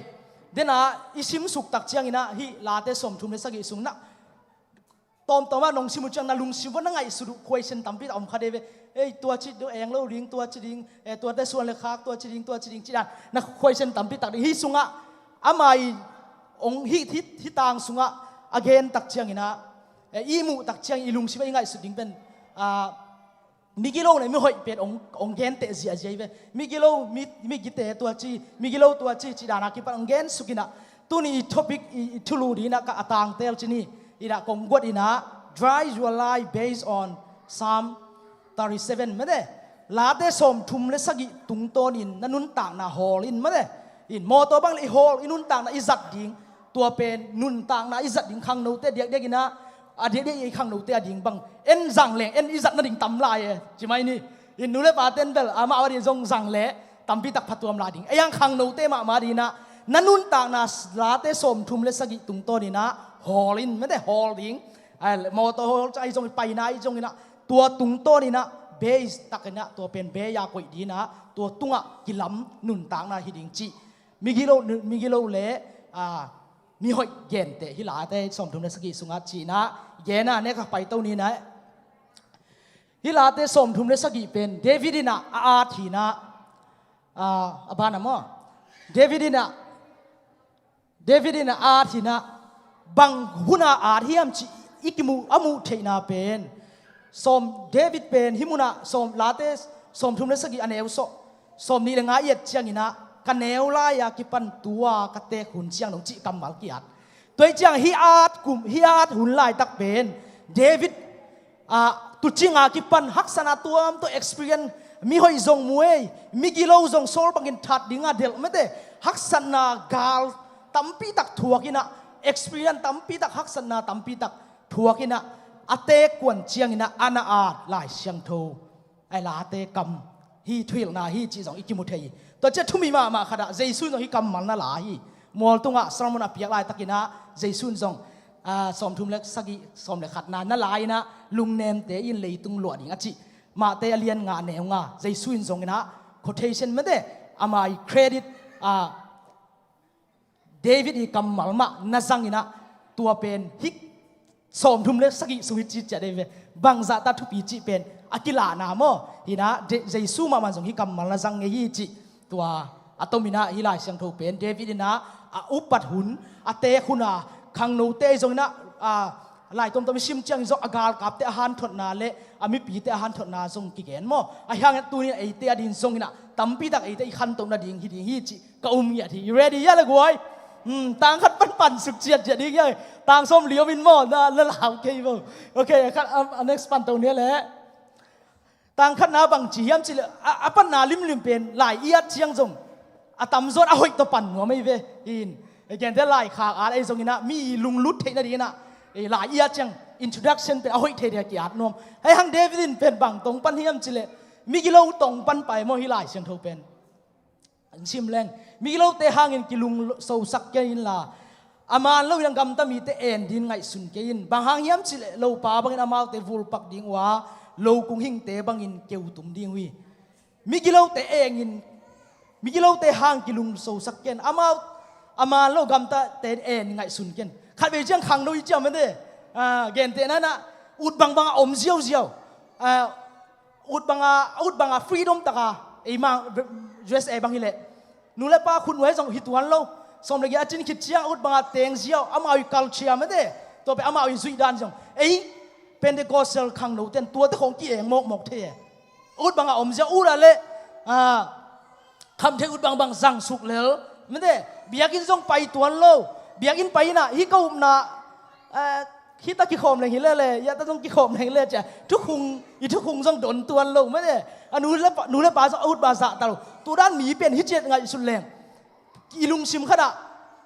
Denah i simsuk tak ciang inah hih Late sawmthum le sagih sung na tawmtawm ah nong sim uh ciang na lungsim uh na ngaihsut uh question tampi tak om kha dei ve. Ei, tua ci eng lo ding, tua ci ding, eh, tuate suan le khak, tua ci ding, tua ci ding ci dan na question tampi tak ding. Hih sungah ama i ong hih, hih, hih tang sungah a gen tak ciang inah, eh, i muh tak ciang i lungsim ah i ngaihsut ding pen, ah, migilo le mihoih pen ong, ong genteh ziahziah hi ve. Migilo, mi, migite tua ci, migilo tua ci, ci dana kipan ong gensuk inah tuni i topic i, i thulu dinah ka a tangtel ci ni. Inah kong guat inah, drive your life based on Psalm thirty-seven mate. Late sawmthum le sagih tungtawnin na nuntakna hawl in mate. In mawtaw bang le i hawl, i nuntakna i zat ding, tua pen nuntakna i zat ding khangnote diakdiak inah, a diakdiak i khangnote a ding bang en zang leng en i zat nading tam lai e, ci mai ni. In nu le pa ten bel amau a ding zong zang leh tampi tak phatuam lai ding. Ei ang khangnote mahmah dinah na nuntakna Late sawmthum le sagih tungtawn inah hawl in mate, hawl ding. Ai, mawtaw hawl ca i zong, i paina i zong inah tua tungtawn inah base tak inah tua pen base a koih dinah tua tungah kilam nuntakna hi ding cih. Migilo, migilo le, ah, mihoih genteh hih Late sawmthum le sagih sungah ci inah gen a, nek a pai to ni inah. Hih Late sawmthum le sagih pen David inah a at hi inah, ah, a banah maw, David inah, David inah a at hi inah, bang hunah a at hiam cih i kimuh, a muh theihna pen sawm, David pen hih munah sawm, Late sawmthum le sagih a neu sawm, sawmnih le nga i et ciang inah, ka neu lai-a kipan tua ka teek hun ciang dong cih kammal ki-at. Tua hi ciang hih at kum, hih at hun laitak pen David, ah, tuucing a kipan haksatna tuamtuam experience, mihoih zong mu ei, migilo zong Saul bangin that dinga delh mete, haksatna gal tampitak thuak inah, experience tampitak, haksatna tampitak thuak inah, a teek kuan ciang inah a na at Lai Siangtho, a late kam hi, thuhilhna hi cih zong i kimu thei hi. Tua ciah thumi mahmah khatah Jesu in zong hih kammal na la hi. Mual tungah sermon a piak laitakinah Jesu in zong, ah, sawmthum le sagih, sawm le khatna na la inah lungnemte in leitung luah ding a cih, Matthai a lian nga neu nga, Jesu in zong inah quotation mete, ama i credit, ah, David i kammal mah na zang inah, tua pen hih sawmthum le sagih sung hi ci ciat ei ve. Bangzahta thupi cih pen a kilahna maw? Hinah Je-, Jesu mahmah zong hih kammal na zang ngei hi cih. Tua a tom inah hih Lai Siangtho pen David inah a upat hun, a teek hun a, khangnote zong inah, a, lai tomtom i sim ciangin zong a galkapte a hanthotna le a mipite a hanthotna zong kigen maw? A hiangin tunin eite a din zong inah tampitak eite i khantoh nading hi ding hi cih ka um ngiat hi. I ready hia le guai? Hmm, tang khat pan pan suk ciat ciat ding hia. Tang sawm li om in maw, na, na lau kei maw? Ok, a khat, a, a next pan to ni le. Tang khatna bang ci hiam cih le, a, a panna limlim pen lai i at ciang zong a tamzaw in a hoih tawh pan nuam ei ve. In, a gente lai khak at ei zong inah mi lunglut theih nading inah, eh, lai i at ciang introduction pen a hoih thei ding a ki-at nuam. Hei hang David in pen bang tong pan hiam cih le, migilo tong pan pai maw hih Lai Siangtho pen. An sim leng, migilote hangin kilungsosak kei inla, a man lo in a gamta mite en din ngaihsun kei in. Bang hang hiam cih leh lopa bangin amaute vulpak ding uh a, lo kung hingte bangin keutum ding uh hi. Migilote engin, migilote hang kilungsosak kei in. Amau, a man lo gamtate en ngaihsun kei in. Khatvei ciang khangno i ciam mete, ah, gentehna inah ut bangbang a om ziauziau. Ah, ut banga, ut banga freedom taka, eima U S A bang hileh, nu le pa khutnuai zong hi tuan lo. Sawm le giat a cin khit ciang ut banga teng ziau, amau i culture mete, tua pen amau i zuih dan zong. Ei Pentecostal khangno ten tuate khong ki-eng mawkmawk thei e. Ut banga om ziau, ut a le, ah, khamtheih ut bangbang zangsuk lel mete, biakinn zong pai tuan lo. Biakinn pai inah hih ka upna, eh, hih ta kikhawm leng hi lele, yah ta zong kikhawm leng le cia, thukhung, i thukhung zong don tuan lo mete. A nu le pa, nu le pa zong a ut ba zahta lo. Tudan mi pen hih ciat ngaihsut leng, i lungsim khatah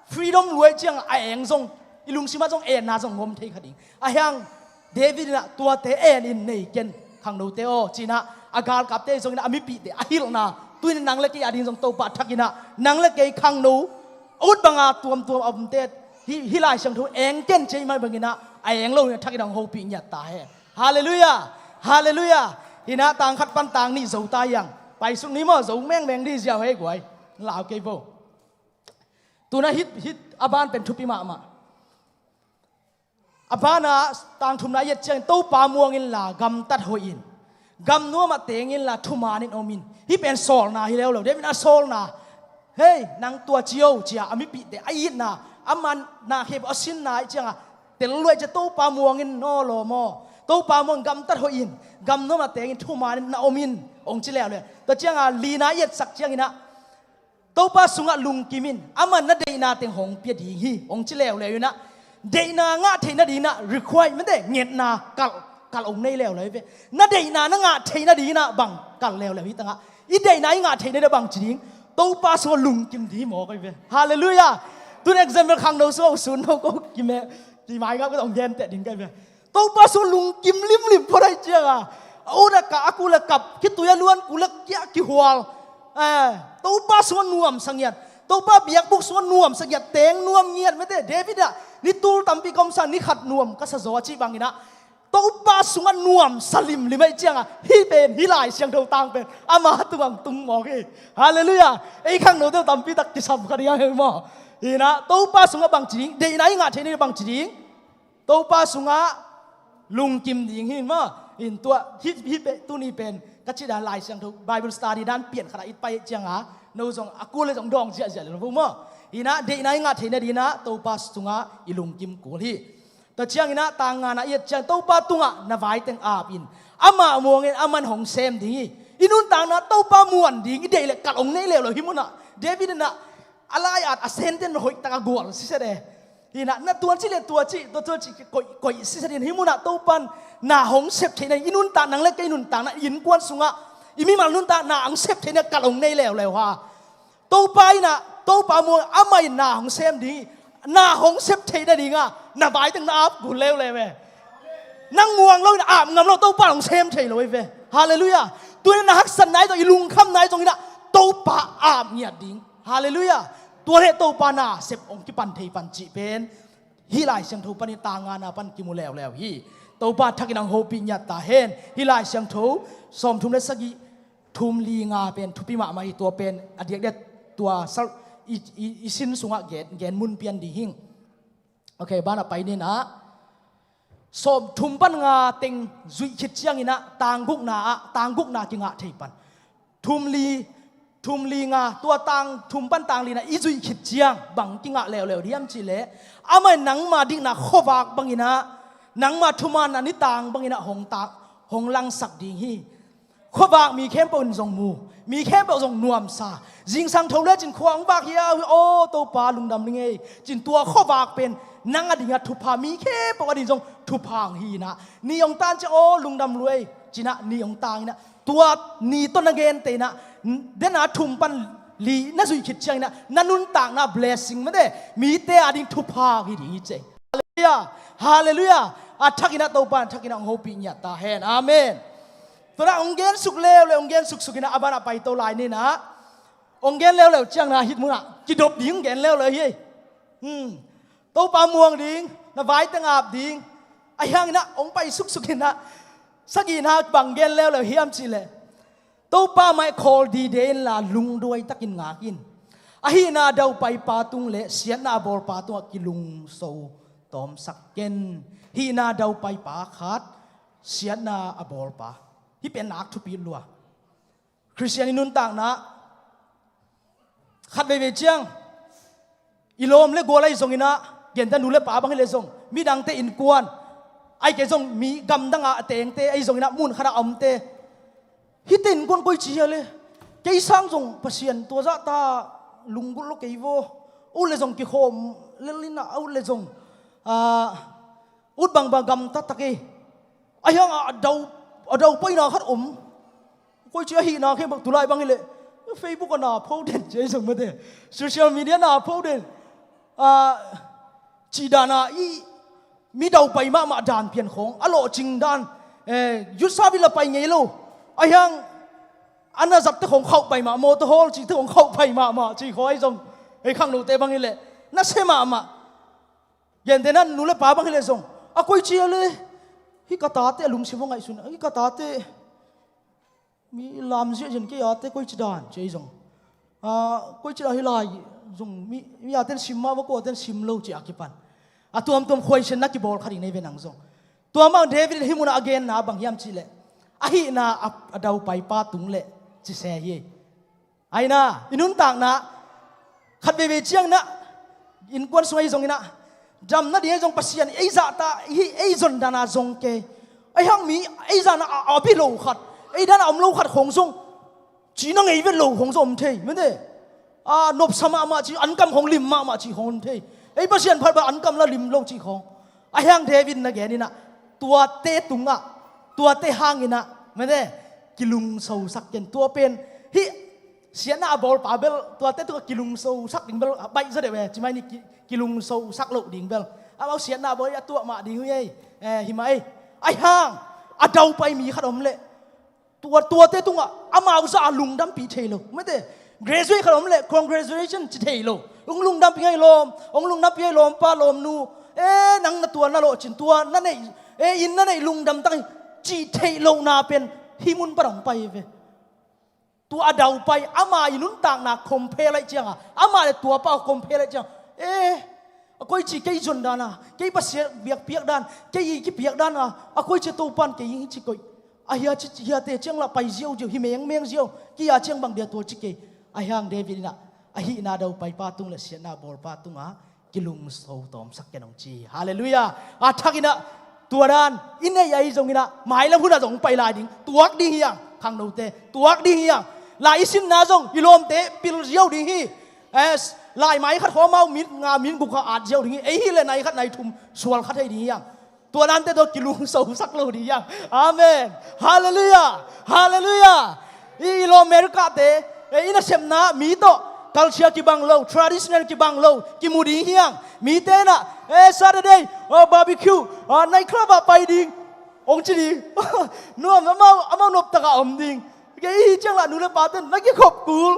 freedom luai ciang a eng zong, i lungsim ah zong enna zong ngom thei kha ding. A hiang David inah tuate en in nei ken khangnote aw, ci inah a galkapte zong inah a mipihte a hilhna, tu inah nang le kei a ding zong Topa thak inah nang le kei khangno, ut banga tuamtuam a omte, hih, hih Lai Siangtho eng ken ci ei mah bang inah a eng lo inah thak inah hong hopih ngiat ta hen. Halleluiah. Halleluiah. Hinah tang khat pan tang nih zo ta hiang. Paisuk ni maw, zo mengmeng dih ziau hei guai. Lau kei bo. Tuna hih, hih a ban pen thupi mahmah. A banah tang thumna i et ciangin Topa muang inla gamtat hoih in. Gamnuam ah teng inla thuman in om in. Hih pen sawlna hi leuleu. David a sawlna. Hei, nang tua cio cia a mipihte a itna, a manna khep a sinna i cianga tel luai cia Topa muang in naw law maw? Topa muang, gamtat hoih in. Gamnuam ah teng in thuman in na om in. Hong ci leuleu. Tua cianga lina i etsak ciang inah Topa sungah lungkim in, aman na deihna teng hong pia ding hi, hong ci leuleu inah, deihna ngah theih nading inah require mete, ngetna kalh, kalh hong nei leuleu ve. Na deihna na ngah theih nading inah bang kalh leuleu hi tangah, i deihna i ngah theih nading bang ci ding, Topa sungah lungkim ding hi mawk hi ve. Halleluiah. Tun example khangno sungah uh sun no ko kime, ki mai ngap ka hong genteh ding ka hi ve. Topa sungah lungkim limlim phot ahih cianga, a ut a kah, a kul a kap, khitui a luan, kul a kiah kihual. Eh, Topa sungah nuamsa ngiat, Topa biakbuk sungah nuamsa ngiat, teng nuam ngiat mete. David ah, ni tul tampi ka omsa, ni khat nuam ka sa zaw a cih bang inah, Topa sungah nuamsa limlim ahih cianga, hih pen, hih Lai Siangtho tang pen ama tungah tung mawk hi. Halleluiah. Ei khangnote uh tampi tak kisam kha ding a hi maw? Hinah, Topa sungah bang ci ding, deihna i ngah theih nading bang ci ding. Topa sungah lungkim ding hi maw? In tua, hih, hih pen, tuni pen ka cih dan Lai Siangtho Bible study dan pian khatah i pai cianga, no zong a kul le zong dawng ziahziah le lo maw? Inah, deihna i ngah theih nading inah Topa sungah i lungkim kul hi. Tua ciang inah tang ngana i et ciang, Topa tungah na vai teng ap in. Amah muang in, aman hong sem ding hi. I nuntakna Topa muan ding i deih le kalh hong nei leuleu hi munah. David inah a lai-at a sentence hoih taka gual siset e. Tinah na tuan ci le tua ci, tua tua ci koih, koih sisa din. Hih munah Topan na hong sep theihna, i nuntak nang le kei nuntakna, i innkuan sungah i mimal nuntak na hong sep theihna kal hong nei leuleu ha. Topa inah, Topa muang amah in na hong sem ding hi. Na hong sep theihna dingah na vaiteng na ap kul leuleu e. Nang muang lo inah ap ngam lo, Topa hong sem thei lo hi ve. Halleluiah. Tuinah na haksatna ahi zong, i lungkhamna ahi zong inah Topa ap ngiat ding. Halleluiah. Tua le Topa na sep hong kipan thei pan cih pen hih Lai Siangtho panin tangana pan kimu leuleu hi. Topa thakin hong hopih ngiat ta hen. Hih Lai Siangtho sawmthum le sagih, thum li nga pen thupi mahmah hi. Tua pen a diakdiak tua sal i, i, i sin sungah gen, gen mun pian ding hing. Ok, banah pai ninah sawmthum pan nga teng zuih khit cianginah tanggukna ah, tanggukna kingah thei pan. Thum li, thum li nga, tua tang thum pan tang lina i zuih khit ciang bang kingah leuleu diam cihleh, amah in nangma dikna khuavak banginah, nangma thumaanna nitang banginah hong tak, hong langsak ding hi. Khuavak mi khempeuh in zong mu, mi khempeuh zong nuamsa. Zingsang tho lecin khua hong vak hi a, aw Topa lungdam ning ei, cin tua khuavak pen nang a dingah thupha, mi khempeuh a ding zong thupha hong hi inah, ni hong tan ciang aw lungdam lua ei, cinah ni hong tang inah, tua ni tawh na gente inah, dena thum pan li na zuih khit cianginah na nuntakna blessing mate, mite a ding thupha hi ding hi cei. Halleluiah. Halleluiah. A thakinah Topa a thakinah hong hopih ngiat ta hen. Amen. Tuanah hong gen suk leuleu, hong gen suksuk inah a banah paito lai ninah, hong gen leuleu ciangna hih munah kidop ding hong gen leuleu hi. Hmm. Topa muang ding, na vaiteng ap ding. Ahi hanginah hong pai suksuk inah sagihna bang gen leuleu hiam cihleh, Topa mai khawl dide inla lungduai takin ngak in. A hihna a daupaipa tung le siatna a bawlpa tungah kilungso tawmsak ken. Hihna a daupaipa khat, siatna a bawlpa. Hih pen nak thupi lua. Khristian i nuntakna khat veivei ciang i lawm le gual ahi zonginah, genteh nu le pa bang hileh zong, midangte innkuan, ahih kei zong mi gamdangah a tengte ahi zonginah, mun khatah a omte, hihte innkuan koici hia le, kei sang zong Pasian tua zahta lunggulh lo kei vaw, a ut le zong kikhawm lel inah, a ut le zong, ah, ut bangbang gamta tak ei. Ahi hangah a dau, a daupaina khat om. Koici ahihna khe bang tulai bang hileh Facebook a na pho den ci ei zong mate. Social media na pho den. Ah, cih dana i mi daupai mahmah dan pian khawng, a lawhcing dan, eh, youth service la pai ngei lo. Ahi hang a na zatte khawng khauh pai mahmah, motor hawl cihte khawng khauh pai mahmah cih khawng ahi zong. Ei khangnote bang hileh na se mahmah. Gentehna nu le pa bang hileh zong, a koici a le, hih ka tate a lungsim aw ngaihsun, hih ka tate mi lam ziahziah in kei ate koici dan ci ei zong. Ah, koici dan hi lai zong, mi, mi aten sim mah va, ko aten sim lo ci a kipan. A tuamtuam khuaisianna kibawl kha ding nei ve nang zong. Tua mah David in hih munah a genna bang hiam cihleh, a hihna a, a daupaipa tung le ci se hi. Aina, i nuntakna khat veivei cianginah, innkuan sung ahi zonginah, damna ding ahi zong Pasian ei zahta, ei, ei zon dana zong kei. Ahi hang mi ei zahna a, a bi lo khat, ei dana om lo khat khawng zong, cihna ngei vet lo khawng zong om thei mate. A nopsa mahmah cih, ankam khawng lim mahmah cih khawng om thei. Ei Pasian phat bang ankam la lim lo cih khawng. Ahi hang David na gen inah, tuate tungah, tuate hanginah mate, kilungsosak ken. Tua pen hih siatna a bawlpa bel tuate tungah kilungsosak ding bel a baih zaw deuh e. Ci mai ni, ki, kilungsosak loh ding bel, amau siatna a bawl a tuah mah ding uh ei. Eh, hi mah ei. Ahi hang a daupai mi khat om leh, tua, tuate tungah amau zah a lungdampih thei lo mate. Graduate khat om leh congratulation ci thei lo. Hong lungdampih ngai lawm, hong lungdampih ngai lawmpa lawmnu. Eh, nang na tua na lawhcin, tua na neih, eh, inn na neih lungdam tak hi cih theih lohna pen hih mun pan hong pai ve. Tua a daupai ama i nuntakna compare laih cianga, ama le tuapa compare laih cianga, eh, a koici kei zon dana, kei Pasian biakpiak dan, kei i kipiak dana, a koici Topan kei i ci koih. A hia ci, hiate ciang lah pai ziauziau, hi mengmeng ziau, kei a ciang bang dia tua ci kei. Ahi hang David inah, a hihna daupaipa tung le siatna bawlpa tunga kilungso tawmsak ken hong ci. Halleluiah. A thakinah tua dan i neih ahi zonginah mailam hunah zong pai lai ding, tuak ding hi hang. Khangnote, tuak ding hi hang. Lai i sinna zong i lawmte pil ziau ding hi. As, Laimai khat khawng amau minute nga, minute guk kha at ziau ding hi. Ei hi leh nai khat nai thum sual kha thei ding hi hang. Tua dante tawh kilungsosak lo ding hi hang. Amen. Halleluiah. Halleluiah. I, i lawm America te, e, i nasepna mi tawh culture kibang lo, traditional kibang lo kimu ding hi hang. Mite in ah, e, Saturday, o, barbecue, a, night club ah pai ding hong ci ding. Nuam, amau, amau noptak ah om ding. Kei i hih ciang lah nu le pate na kikhop kul,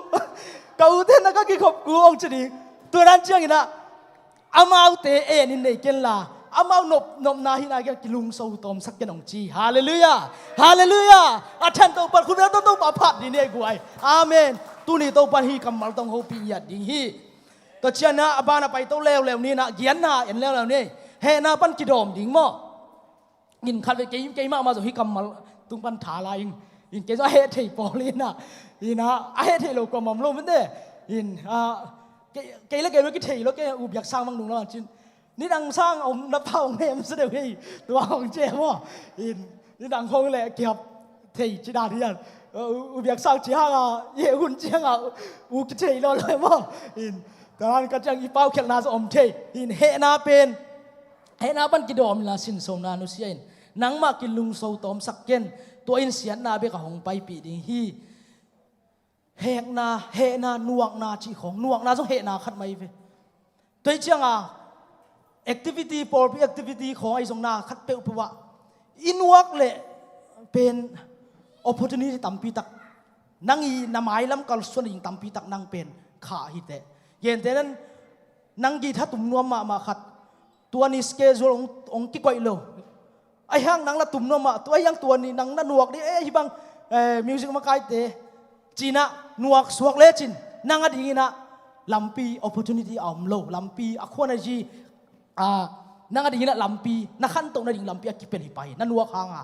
ka ute na ka kikhop kul hong ci ding. Tua dan ciangin ah amaute en in nei ken la, amau nop, nopna hihna kiang kilungso tawmsak ken hong ci. Halleluiah. Halleluiah. A Thanto pan khut beng tawh Topa phat ding ni ei guai. Amen. Tuni Topa in hih kammal tawh hong hopih ngiat ding hi. Tua ciangin ah a ban ah paito leuleu ni in ah, giatna en leuleu ni. Hehna pan kidawm ding maw? In khat vei kei, kei mahmah zong hih kammal tung pan tha lai ing. In kei zong a heh thei pawl in ah, in ah, a heh thei lo kua mah om lo mate. In, ah, kei, kei le kei lo kithei lo, kei U Biak Sang bang nung lo cin. Nidang sang om na pa hong hem sa deuh hi. Tua hong ci maw. In, nidang hong leh kiap thei ci dan hi an. U, U Biak Sang ci hang a, i heh hun ci hang a, u kithei lo lo maw. In, tua dan ka ciang i paukhialhna zong om thei. In, hehna pen, hehna pan kidawm inla sinsona nusia in, nangmah kilungso tawmsak ken, tua in siatna bek a hong paipih ding hi. Hehna, hehna, nuakna cih khawng, nuakna zong hehna khat mah hi ve. Tua hi ciang a, activity, pawlpi activity khawng ahi zong na khat peuhpeuh ah i nuak leh pen opportunity tampi tak, nang i na mailam kalsuan ding tampi tak nang pen khah hi teh. Gentehna in nang guitar tum nuam mahmah khat, tua ni schedule hong, hong kikoih lo. Ahi hang nang la tum nuam mah, tua ahi hang tua ni nang na nuak ding, eh, hih bang, eh, music makaite ci-in ah nuak suak lecin, nang a dingin ah lampi, opportunity a om lo, lampi, a khua na zi, ah, nang a dingin ah lampi, na khantoh nading lampi a kipel hi pah hi, na nuak hang a.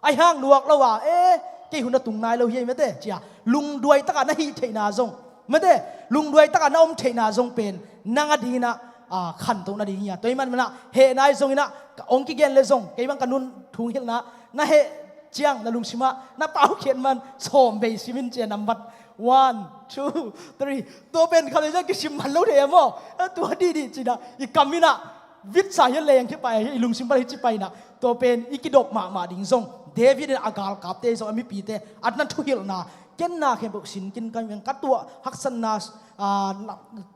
Ahi hang nuak lo a, eh, kei hun a tung nai lo hi ei mate, ci-a lungduai tak a na hih theihna zong, mate, lungduai tak a na om theihna zong pen nang a dingin ah, ah, khantoh nading hi a. Tua ahih man in ah hehna ahi zongin ah, ka hong kigen leh zong, kei bang ka nu'n thu hong hilhna, na heh ciang na lungsim ah na paukhiat man sawm bei sim in ci-a, number one, two, three. Tua pen khat vei zong kisim man lo thei a maw. Eh, tua dihdih ci-in ah i kam in ah vitsa hi a, leng thei pah hi a, i lungsim pan hi ci pah in ah, tua pen i kidop mahmah ding zong, David in a galkapte zong, a mipite a na thuhilhna, ken na khempeuh sin khin ka hi, ka tuah haksatna, ah,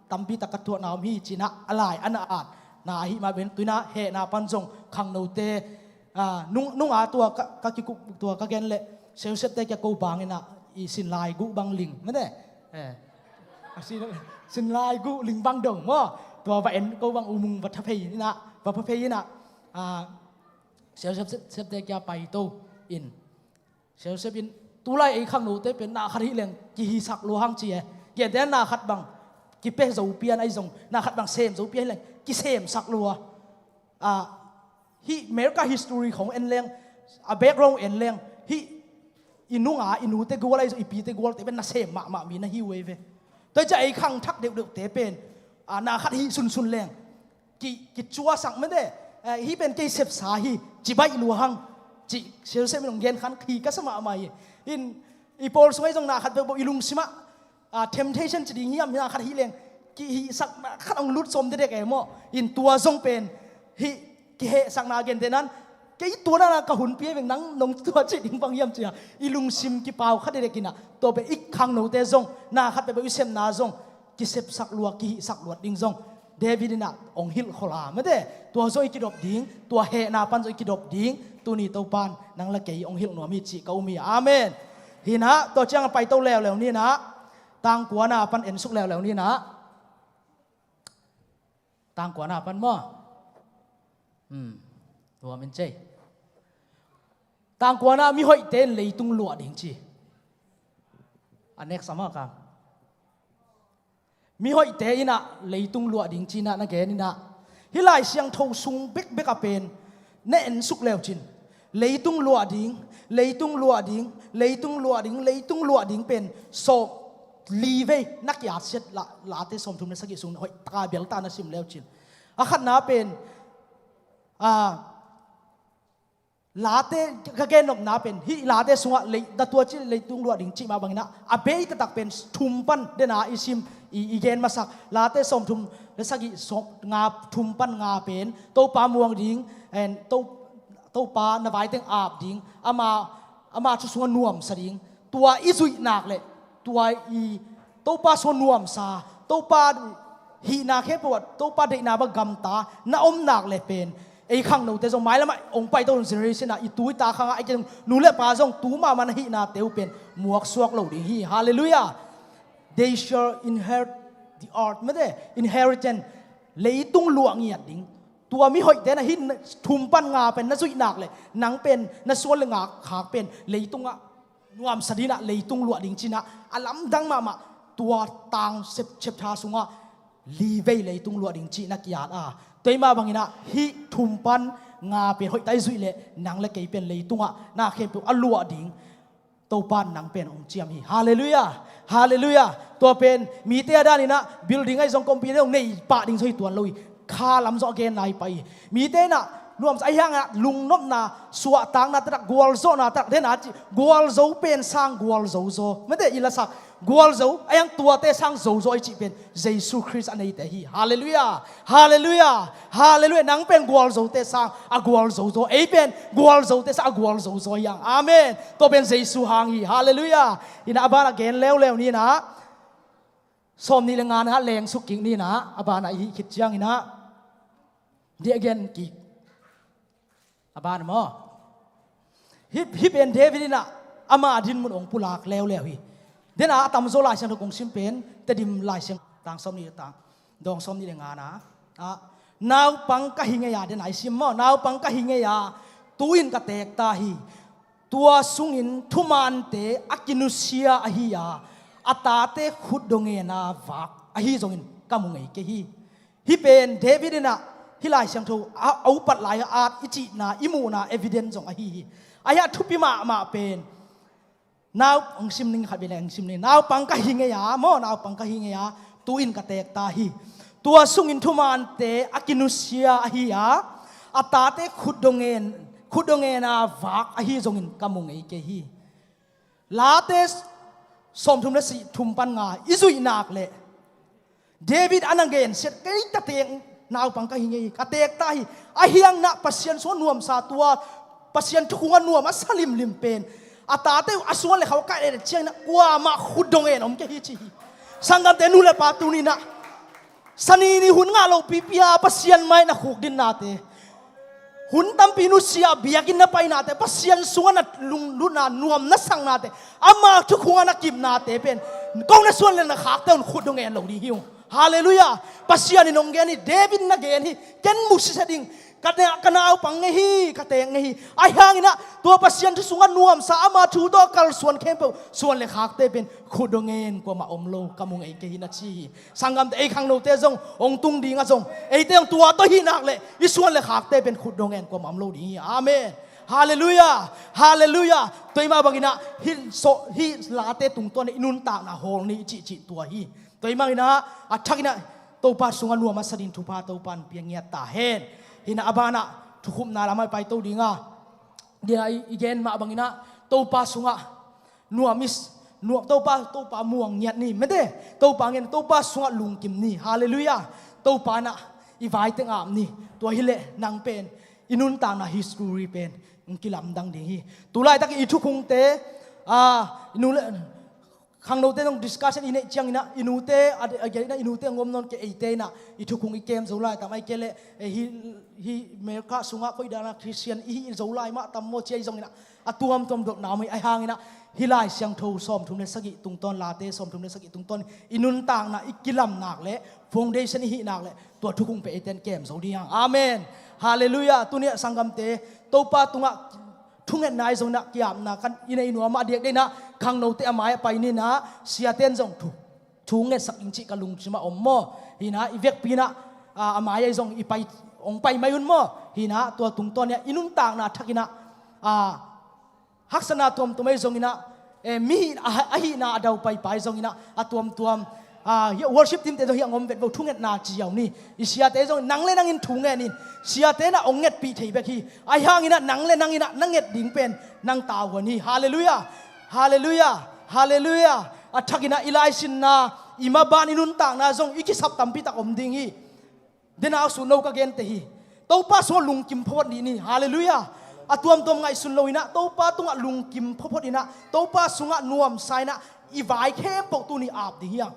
tampi tak ka tuahna om hi ci-in ah a lai a na atna ahih mah bangin tu-in ah hehna pan zong khangnote, ah, nung, nung a tua ka, ka kikup, tua ka gen leh, Siosepte kiang ko bang in ah, i sinlai guh bang ling, mate. Eh. A sin, sinlai guh ling bang dong maw. Tua va en ko bang, U Mung va tha phei in ah, va pha phei in ah, ah, Siosep, Siosepte kiang paito in. Siosep in, tulai ei khangnote pen na khat hih leng kihisak lua hang ci e. Gentehna in na khat bang kipia zo pian ahi zong, na khat bang sem zo pian hih leng kisemsak lua. Ah, hih America history khawng en leng, a background en leng, hih i nung a, i nute gual ahi zong, i pite gualte pen nasem mahmah mi na hi uh ei ve. Tua hi ciang ei khangthak deuhdeuhte pen, ah, na khat hih sunsun leng ki, kicuasak mate, eh, hih pen kei sepsa hi, ci baih lua hang, ci Siosep in hong gen khan hi ka sa mahmah hi. In, i pawl sung ahi zong na khat peuhpeuh i lungsim ah, ah, temptation ci ding hiam, na khat hih leng kihihsakna khat hong lut sawm dekdek e maw. In tua zong pen hih kihehsakna gentehna in, kei tua na ka hun pia veng, nang nong tua cih ding bang hiam ci-a i lungsim kipau kha dekdek in ah, tua pen i khangnote zong, na khat peuhpeuh i sepna zong kisepsak lua, kihihsak luat ding zong David in ah hong hilh khol a, mate. Tua zong i kidop ding, tua hehna pan zong i kidop ding, tuni Topa'n nang le kei hong hilh nuam hi cih ka um hi. Amen. Hi in ah, tua ciang a paito leuleu ni in ah, tang kuana pan ensuk leuleu ni in ah. Tang kuana pan maw. Hmm. Tua min cei. Tang kuana, mihoihte in leitung luah ding ci. A next a maw ka. Mihoihte in ah leitung luah ding ci-in ah na gen in ah, hih Lai Siangtho sung bekbek a pen na ensuk leucin, leitung luah ding, leitung luah ding, leitung luah ding, leitung luah ding pen sawm li vei na kiatsiat la, Late sawmthum le sagih sung hoih taka bel ta na sim leucin. A khatna pen, ah, Late ka gennopna pen hih Late sungah lei, na tua ci leitung luah ding cih mah banginah a bei taktak pen thum pan dena i sim, i, i gen masak. Late sawmthum le sagih sawm, nga, thum pan nga pen Topa muang ding, and To, Topa na vaiteng ap ding, ama, ama thu sungah nuamsa ding. Tua i zuih nak leh tua i Topa sungah nuamsa, Topa hihna khempeuh ah Topa deihna bang gamta na om nak leh pen ei khangnote zong mailamah hong paito generation ah i tu i ta khangah ei kei zong nu le pa zong tu mahmah na hihnate uh pen muaksuak lo ding hi. Halleluiah. They shall inherit the earth, mate, inheritance. Leitung luah ngiat ding. Tua mihoihte na hih thum pan nga pen na zuih nak leh nang pen na suan le ngak khak pen leitungah nuamsa dinah leitung luah ding cinah a lamdang mahmah. Tua tang sep, chapter sungah li vei leitung luah ding cih na ki-at a, tua mah banginah hih thum pan nga pen hoihtak i zuih leh nang le kei pen leitungah na khempeuh a luah ding Topa in nang pen hong ciam hi. Halleluiah. Halleluiah. Tua pen mite a daninah building ahi zong company zong nei pah ding zong hi tuan lo hi. Kha lam zong a genna hi pah hi. Mite inah nuamsa ahi hangah lungnopna, suahtakna taktak, gualzawhna taktak dena ci, gualzo pen sang gualzo zaw, mate, i lasak gualzo ahi hang tuate sang zo zaw i cih pen Jesu Khrist a neite hi. Halleluiah. Halleluiah. Halleluiah. Nang pen gualzote sang a gualzo zaw, ei pen gualzote sang a gualzo zaw hi hang. Amen. Tua pen Jesu hang hi. Halleluiah. Inah a banah gen leuleu ninah sawm nih le nga na lengsuk kik ninah a banah i hih khit cianginah di a gen kik. A ban maw? Hih, hih pen David inah ama dinmun hong pulak leuleu hi. Dena a tamzaw Lai Siangtho kong sim pen Tedim Lai Siangtho tang sawm nih le tang, dawng sawm nih le nga na ah, naupang ka hi ngei a, dena i sim maw, naupang ka hi ngei a, tu-in ka teek ta hi. Tua sungin thumaante a kinusia ahi a, a tate khutdawh ngen a vak ahi zongin ka mu ngei kei hi. Hih pen David inah hih Lai Siangtho a, a upat lai-ah at i cihna, i muhna evidence zong ahi hi. Ahi a thupi mahmah pen nau, hong sim ning khat vei le hong sim ning. Naupang ka hi ngei a maw, naupang ka hi ngei a, tu-in ka teek ta hi. Tua sungin thumaante a kinusia ahi a, a tate khutdawh ngen, khutdawh ngen a vak ahi zongin ka mu ngei kei hi. Late sawmthum le sagih, thum pan nga i zuih nak leh David a na gensiat, kei ka teek, naupang ka hi ngei hi, ka teek ta hi. Ahi hang inah Pasian sungah nuamsa, tua Pasian thukhunga nuam a sa limlim pen a tate uh a suan le khauh ka et cianginah kuamah khutdawh ngen om kei hi ci hi. Sanggamte, nu le pa, tuninah Sani ni hun ngah lopipi a Pasian mai na khukdinnate, hun tampi nusia biakinn na painate, Pasian sungah na lunglutna, nuam na saknate, ama thukhunga na kipnate pen ko na suan le na khakte un khutdawh ngen lo ding hi ung. Halleluiah. Pasian in hong gen hi. David na gen hi. Ken mu sitset ing. Ka, ka naupang ngei hi, ka teek ngei hi. Ahi hanginah tua Pasian thu sungah nuamsa, ama thu tawh kalsuan khempeuh suan le khakte pen khutdawh ngen kuamah om lo, ka mu ngei kei hi, na ci hi. Sanggamte, ei khangnote zong hong tung dingah zong eite zong tua tawh hih nak leh i suan le khakte pen khutdawh ngen kuamah om lo ding hi. Amen. Halleluiah. Halleluiah. Tua mah banginah hih, hih Late tungtawn i nuntakna hawl ni i cihcih tua hi. Tua mah banginah a thakinah Topa sungah nuam a sa ding thupha Topa in pia ngiat ta hen. Hinah a banah thukhupna lamah i paito dinga, dinah i, i gen mah banginah Topa sungah nuam is, nuam, Topa, Topa muang ngiat ni, mete, Topa ngen, Topa sungah lungkim ni. Halleluiah. Topa nah i vaiteng ap ni. Tua hileh nang pen i nuntakna history pen hong kilamdang ding hi. Tulaitak i thukhungte, a, i nu le khangnote zong discussion i neih cianginah i nute, a, a, i nute a ngom nawn kei, eite inah i thukhung i kem zo lai tam, ahih kei leh, eh, hih, hih America sungah koihdana Christian i hih zo lai mah tam maw ci ahi zonginah a tuamtuam dotna om hi. Ahi hanginah hih Lai Siangtho sawmthum le sagih tungtawn, Late sawmthum le sagih tungtawn i nuntakna i kilam nak leh, foundation i hih nak leh tua thukhung pen eite in kem zo ding hi hang. Amen. Halleluiah. Tuni-ah sanggamte, Topa tungah thungetna ahi zonginah kiapna kan i nei nuam a, a diakdiakinah khangnote a mai-ah pai ninah, siate in zong thu thu ngetsak ing cih ka lungsimah om maw. Hinah i vekpi inah, a, a mai-ah zong i pai, hong pai mai un maw. Hinah tua tungtawn inah i nuntakna thakinah, a, haksatna tuamtuam ahi zonginah, eh, mihih a, a hihna a dau paipai zonginah a tuamtuam, Ah, worship team te zong hiah ngom vet vo, thungetna ci au ni. I siate zong nang le nangin thungen in. Siate na ong ngetpih thei bek hi. Ahi hangin ah nang le nangin ah na nget ding pen nang tavuan hi. Halleluiah. Halleluiah. Halleluiah. A thakin ah i laisinna, i maban i nuntakna zong i kisap tampi tak om ding hi. Dena a sun lo ka gente hi. Topa sungah lungkim phawt ni ni. Halleluiah. A tuamtuam ngaihsun lo inah Topa tungah lungkim phawt inah Topa sungah nuamsa inah i vai khempeuh tuni ap ding hiang.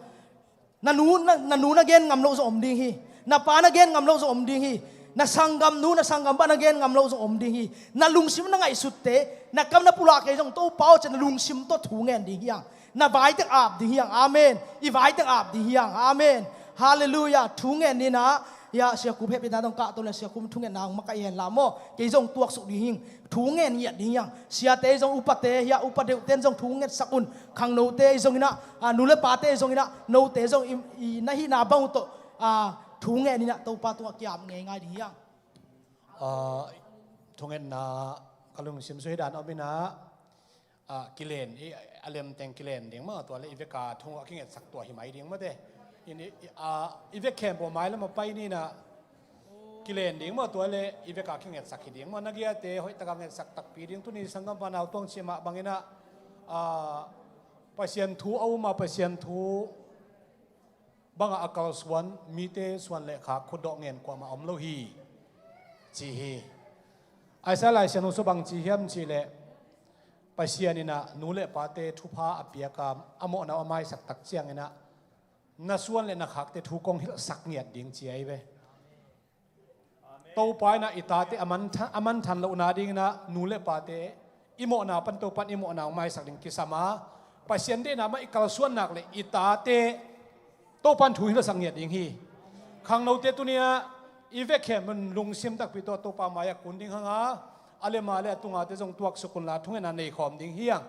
Na nu na, na nu na gen ngam lo zong om ding hi. Na pa na gen ngam lo zong om ding hi. Na sanggamnu na sanggampa na gen ngam lo zong om ding hi. Na lungsim na ngaihsutte, na kam na pulak kei zong Topa aw cian na lungsim tawh thu ngen ding hiang. Na vai teng ap ding hiang. Amen. I vai teng ap ding hiang. Amen. Halleluiah. Thu ngen ni na. Ya, Sia Kup hehpihna dong kah to le Sia Kup thu ngen na hong makaih hen la maw. Kei zong tuaksuk ding hing. Thu ngen ngiat ding hiang. Siate zong upate, ya, upa deuhten zong thu ngetsak un. Khangnote zong inah, ah, nu le pate zong inah, note zong i, i na hihna bang uh tawh, ah, thu ngen inah Topa tungah kiam ngeingai ding hiang. Ah, thungetna ka lungsim sui dan om inah, ah, kilen, i, a lemteng kilen ding maw, tua le i veka thung a kingetsak tua hi mai ding maw te. In, i, i, ah, i vek khempeuh mai lam a pai ni na, kilen ding maw, tua le i veka kingetsak hi ding maw, na giate hoih taka ngetsak takpi ding, tuni sanggam vanau tuang cih mah bang inah, ah, Pasian thu a um a, Pasian thu bangah a kalsuan mite suan le khak khutdawh ngen kuamah om lo hi, ci hi. Isaiah Lai Siangtho sung bang ci hiam cih leh, Pasian inah nu le pate thupha a piak a, a mawhna uh a maisak tak ciang inah na suan le na khakte thu kong hilhsak ngiat ding ci ahi ve. Topa inah i tate a manthan, a manthan lohna ding inah nu le pate i mawhna pan Topa in i mawhna hong maisak ding kisam a, Pasian deihna mah i kalsuan nak le i tate Topa in thu hilhsak ngiat ding hi. Khangnote tuni-ah i vek khempeuh in lungsim takpi tawh Topa mai-ah kun ding hang a, a le ma le a tungate zong tuaksuk unla thungetna nei khawm ding hiang.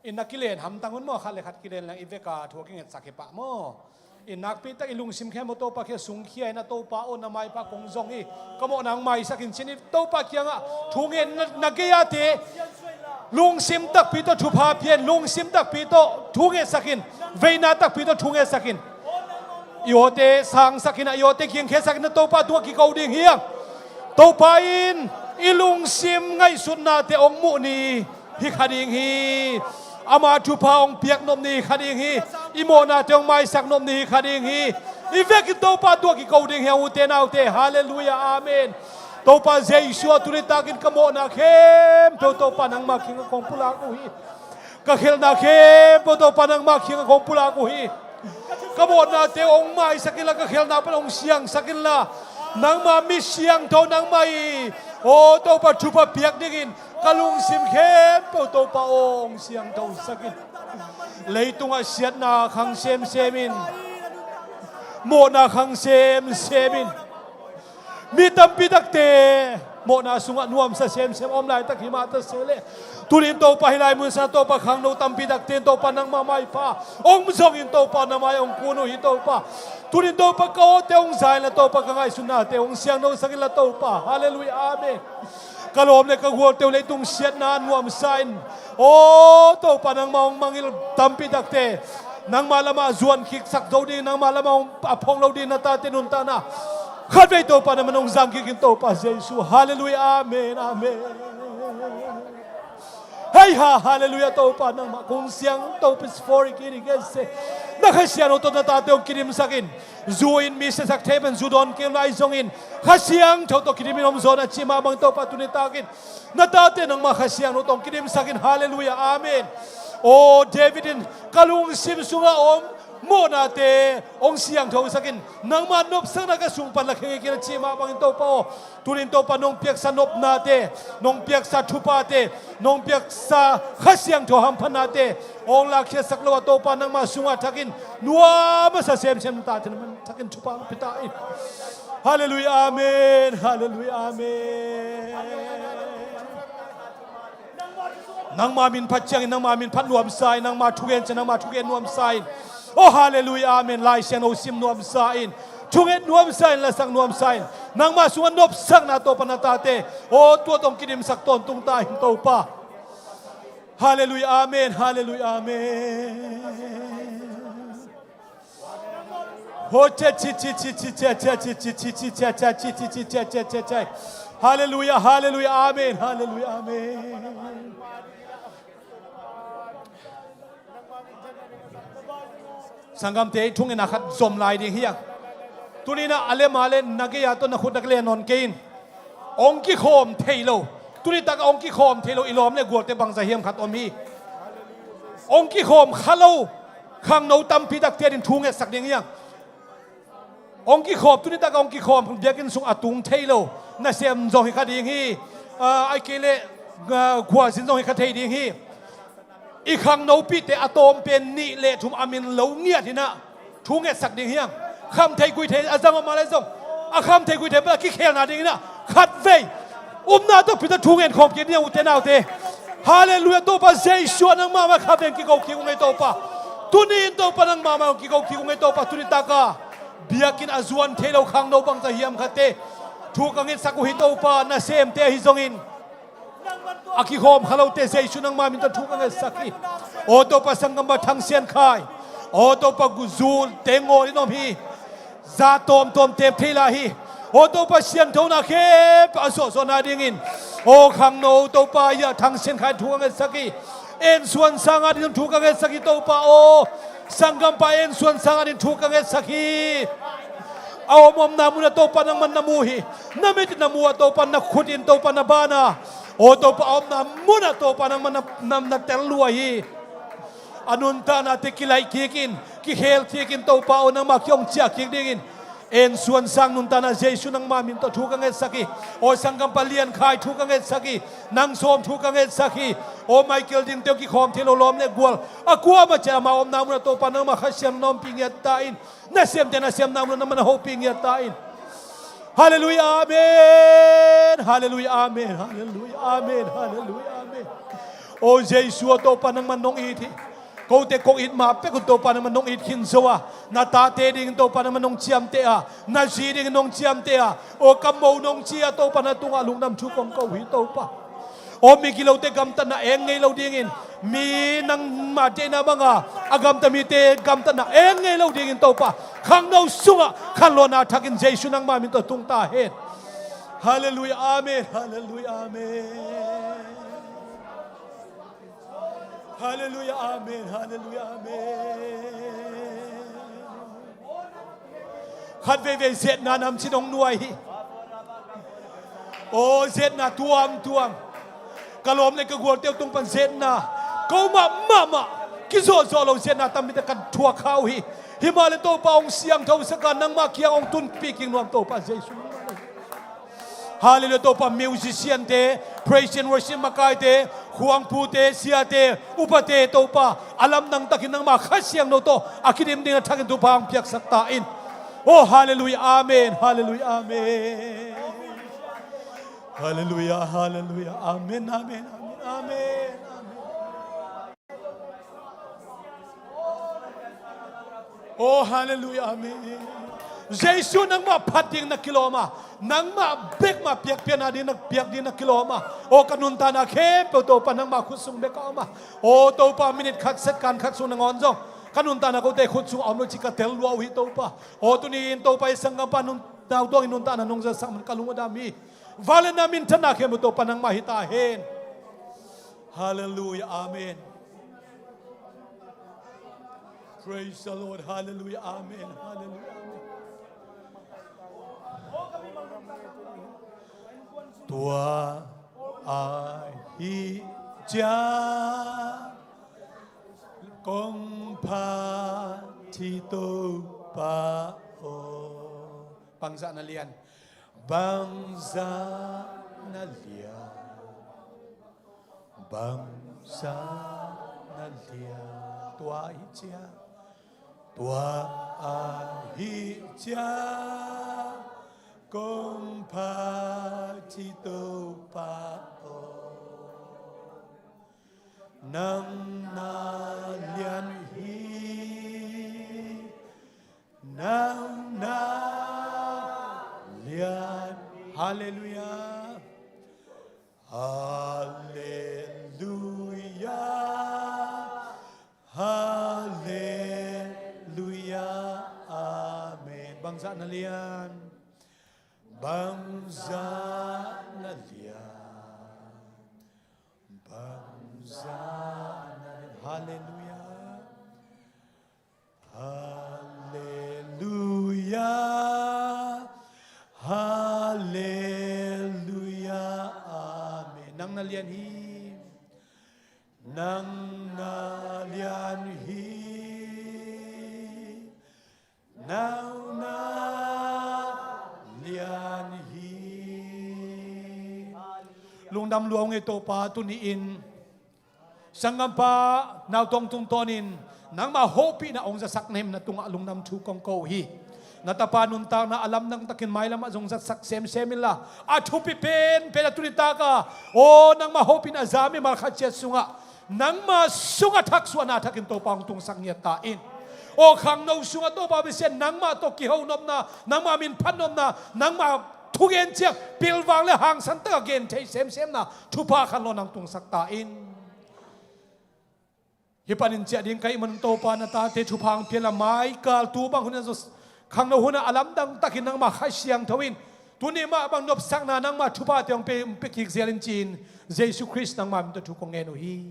In na kilen hamtang un maw, khat le khat kilen leng i veka thu a kingetsak hi pah maw. In nakpi tak i lungsim khempeuh Topa kiang sungkhia inah Topa aw na maipha kong zong hi. Ka mawhna hong maisak in ci-in i Topa kiangah thu ngen na, na gei-ate lungsim takpi tawh thupha pia in, lungsim takpi tawh thu ngetsak in, veina takpi tawh thu ngetsak in. I awte sangsak inah, i awte kingkhiasak inah Topa tungah kiko ding hiang. Topa in i lungsim ngaihsutnate hong muh ni hi kha ding hi. Ama thupha hong piak nop ni hi kha ding hi. I mawhnate hong maisak nop ni hi kha ding hi. I vekin Topa tungah kiko ding hiang, ute naute. Halleluiah. Amen. Topa Jesu aw, tuni takin ka mawhna khempeuh Topa nangma kiangah kong pulak uh hi. Ka khelhna khempeuh Topa nangma kiangah kong pulak uh hi. Ka mawhnate hong maisak inla, ka khelhna pan hong siangsak inla, nangma mi siangtho nangmah hi. Aw Topa, thupha piak dingin ka lungsim khempeuh Topa aw hong siangthosak in. Leitungah siatna khang semsem in, mawhna khang semsem in. Mi tampi takte mawhna sungah nuamsa semsem om laitak hi mah ta se leh, tunin Topa hih lai mun sungah Topa khangno tampi takte in Topa nangma maipha hong zongin Topa na mai-ah hong kun uh hi Topa. Tunin Topa ka awte hong za inla Topa, ka ngaihsutnate hong siangthosak inla Topa. Halleluiah. Amen. Ka lawm le ka gualte uh leitung siatna nuamsa in, aw Topa nangma hong mangngilh tampi takte nangma lamah zuan kiksak zo ding, nangma lamah hong a phong lo ding na tate nuntakna khatvei Topa na man hong zang kik in Topa Jesu. Halleluiah. Amen. Amen. Hei ha, halleluiah. Topa nangmah kong siangtho pis for i kiri kese. Na Kha Siangtho tawh na tate hong kidimsak in. Zu in mi siasak thei pen zu dawn kei un, ahi zongin Kha Siangtho tawh kidim in om zaw na cih mah bang Topa tuni takin na tate nangmah Kha Siangtho tawh hong kidimsak in. Halleluiah. Amen. Aw David in ka lungsim sungah om mawhnate hong siangthosak in, nangmah nopsakna ka sung pan la kheng hi kei na cih mah bangin Topa aw, tunin Topa nong piaksa nopnate, nong piaksa thuphate, nong piaksa Kha Siangtho hamphatnate hong lakkhiatsak lo a Topa nangmah sungah thakin nuam a sa semsem na tate na man thakin thupha hong pia ta in. Halleluiah. Amen. Halleluiah. Amen. Nangma min phat ciangin nangma min phat nuamsa in, nangma thugen ciang nangma thugen nuamsa in. Oh halleluiah. Amen. Lai Siangtho sim nuamsa in, thunget nuamsa in, lasak nuamsa in, nangma sungah nopsakna Topa na tate, oh tua tawh hong kidimsak tawntung ta in Topa. Halleluiah. Amen. Halleluiah. Amen. Ho che chi chi chi chi che che chi chi chi chi che che chi chi chi che che che che. Halleluia, halleluia, amen, halleluia, amen. Sanggamte, thungetna khat zom lai ding hi hang. Tuni-in ah a lem a le na gei-a tawh na khut na ka le nawn kei in. Hong kikhawm thei lo. Tuni tak a hong kikhawm thei lo i lawm le gualte bangzah hiam khat om hi. Hong kikhawm kha lo khangno tampi takte ading thu ngetsak ding hi hang. Hong kikhawm, tuni tak a hong kikhawm biakinn sung a tung thei lo nasem zong hi kha ding hi. Ah, ahih kei leh, ah, khuazin zong hi kha thei ding hi. I khangnopihte a tawm pen nih le thum a min lo ngiat in ah thu ngetsak ding hi hang. Kham thei gui thei a zang om a le zong, a kham thei gui thei pen a kikhelna ding in ah khatvei upna tawh pita thu ngen khawm kik ding a, ute naute. Halleluia, Topa Jesu, nangmah mah khatvei kiko kik ung ei Topa. Tuni-in Topa nangmah mah kiko kik ung ei Topa, tuni tak a biakinn a zuan thei lo khangno bangzah hiam khatte thu ka ngetsak uh hi Topa, nasemte ahi zongin a kikhawm kha lote Jesu nangmah min tawh thu ka ngetsak hi. Aw Topa, sanggampa Thang Sian Khai, aw Topa, gu zul teng ngawl in om hi. Za tawmtawm teep thei lai hi. Aw Topa, sianthona khempeuh a zawhzawhna dingin, aw khangno Topa, ia Thang Sian Khai thu ka ngetsak hi. En Suan Sang a ding thu ka ngetsak hi Topa aw. Sanggampa En Suan Sang a ding thu ka ngetsak hi. A om omna munah Topa nangman na mu hi. Na mit in na mu a Topa, na khut in Topa na ban a, aw Topa, a omna munah Topa nangman na, na, na tel lua hi. A nuntaknate kilaih kik in, kikhel kik in Topa aw, nangmah kihong ciah kik dingin En Suan Sang nuntakna Jesu nangmah min tawh thu ka ngetsak hi. Aw sanggampa Lian Khai thu ka ngetsak hi. Nang Sawm thu ka ngetsak hi. Aw Michael dingte, kikhawm thei lo lawm le gual a kuamah ciat ama omna munah Topa nangmah Kha Siangtho na ompih ngiat ta in. Nasemte nasemna munah nangmah na hopih ngiat ta in. Halleluia, amen. Halleluia, amen. Halleluia, amen. Halleluia, amen. O Jesu aw Topa nangman nong it hi. Kote kong it ma pek un Topa nangman nong it khin zo a, na tate dingin Topa nangman nong ciamteh a, na zi dingin nong ciamteh a, aw ka mo nong ci a Topa na tungah lungdam thu kong ko hi Topa. Aw migilote gamtatna eng ngei lo dingin, mi nangmah deihna banga a gamta mite gamtatna eng ngei lo dingin Topa, khangno sungah khanlawhna thakin Jesu nangmah min tawh tung ta hen. Halleluia, amen. Halleluia, amen. Halleluia, amen. Halleluia, amen. Khat veivei zetna namcin hong nuai hi. Aw zetna tuamtuam. Ka lawm le ka gualte uh tung pan zetna, ko mah mahmah kizawhzawh lo zetna tampi tak ka thuak kha uh hi. Himahleh Topa hong siangthosak a, nangmah kiang hong tunpih kik nuam Topa Jesu. Halleluia, Topa, musician-te, praise and worship makaite, khuangpute, siate, upate, Topa, a lamdang takin nangmah Kha Siangtho tawh a kidim dingin a thakin thupha hong piaksak ta in. Oh, halleluia, amen, halleluia, amen. Halleluia, halleluia, amen, amen, amen, amen, amen. Oh, halleluia, amen. Jesu nangmah phat ding na kilawm a, nangmah bek mah piakpiakna ding na piak ding na kilawm a, oh ka nuntakna khempeuh Topa nangmah khut sung bek a om a, oh Topa minit khat second khat sung nangawn zong ka nuntakna kote khut sung a om lo cih ka tel lua uh hi Topa. Oh tuni-in Topa i sanggampa nuntakna nong zasak man ka lung a dam hi. Vangliatna minthanna khempeuh Topa nangmah hi ta hen. Halleluia, amen. Praise the Lord. Halleluia, amen. Halleluia, amen. Tua ahih ciang kong phat hi Topa aw. Bangzah na lian. Bangzah na lian. Bangzah na lian. Tua ahih ciang, tua ahih ciang kong phat hi Topa aw. Nang na lian hi. Nang na lian. Halleluia. Halleluia. Halleluia. Amen. Na lian. Bangza na lian. Bangza na lian. Hallelujah. Hallelujah. Hallelujah. Amen. Nang na lian hi. Nang na lian hi. Nang na lian hi. Lungdam lua ung ei Topa, tuni-in sanggampa nautong tungtawnin nangma hopihna hong zasak na himna tungah lungdam thu kong ko uh hi. Na tapa nuntakna a lamdang takin mailamah zong zatsak semsem inla, a thupi penpen a tuni taka aw nangma hopihna a za mimal khat ciat sungah nangma sungah thaksuahna thakin Topa hong tungsak ngiat ta in. Aw khangno sungah Topa Pasian nangmah tawh kiho nopna, nangma min phat nopna, nangma thugen ciang pilvang le hangsan takah gen thei semsemna thupha khanlawh nang tungsak ta in. Hih panin ciah ding ka hih manun Topa na tate thupha hong pia inla, maikal tu bang hunah zong khangno hunah a lamdang takin nangma Kha Siangtho in tuni mah bang nopsakna nangma thuphate hong pe, hong pia kik zel in ci-in Jesu Khrist nangma min tawh thu kong ngen uh hi.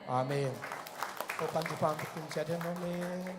Amen. Topan thupha hong pia kik zel in. Amen.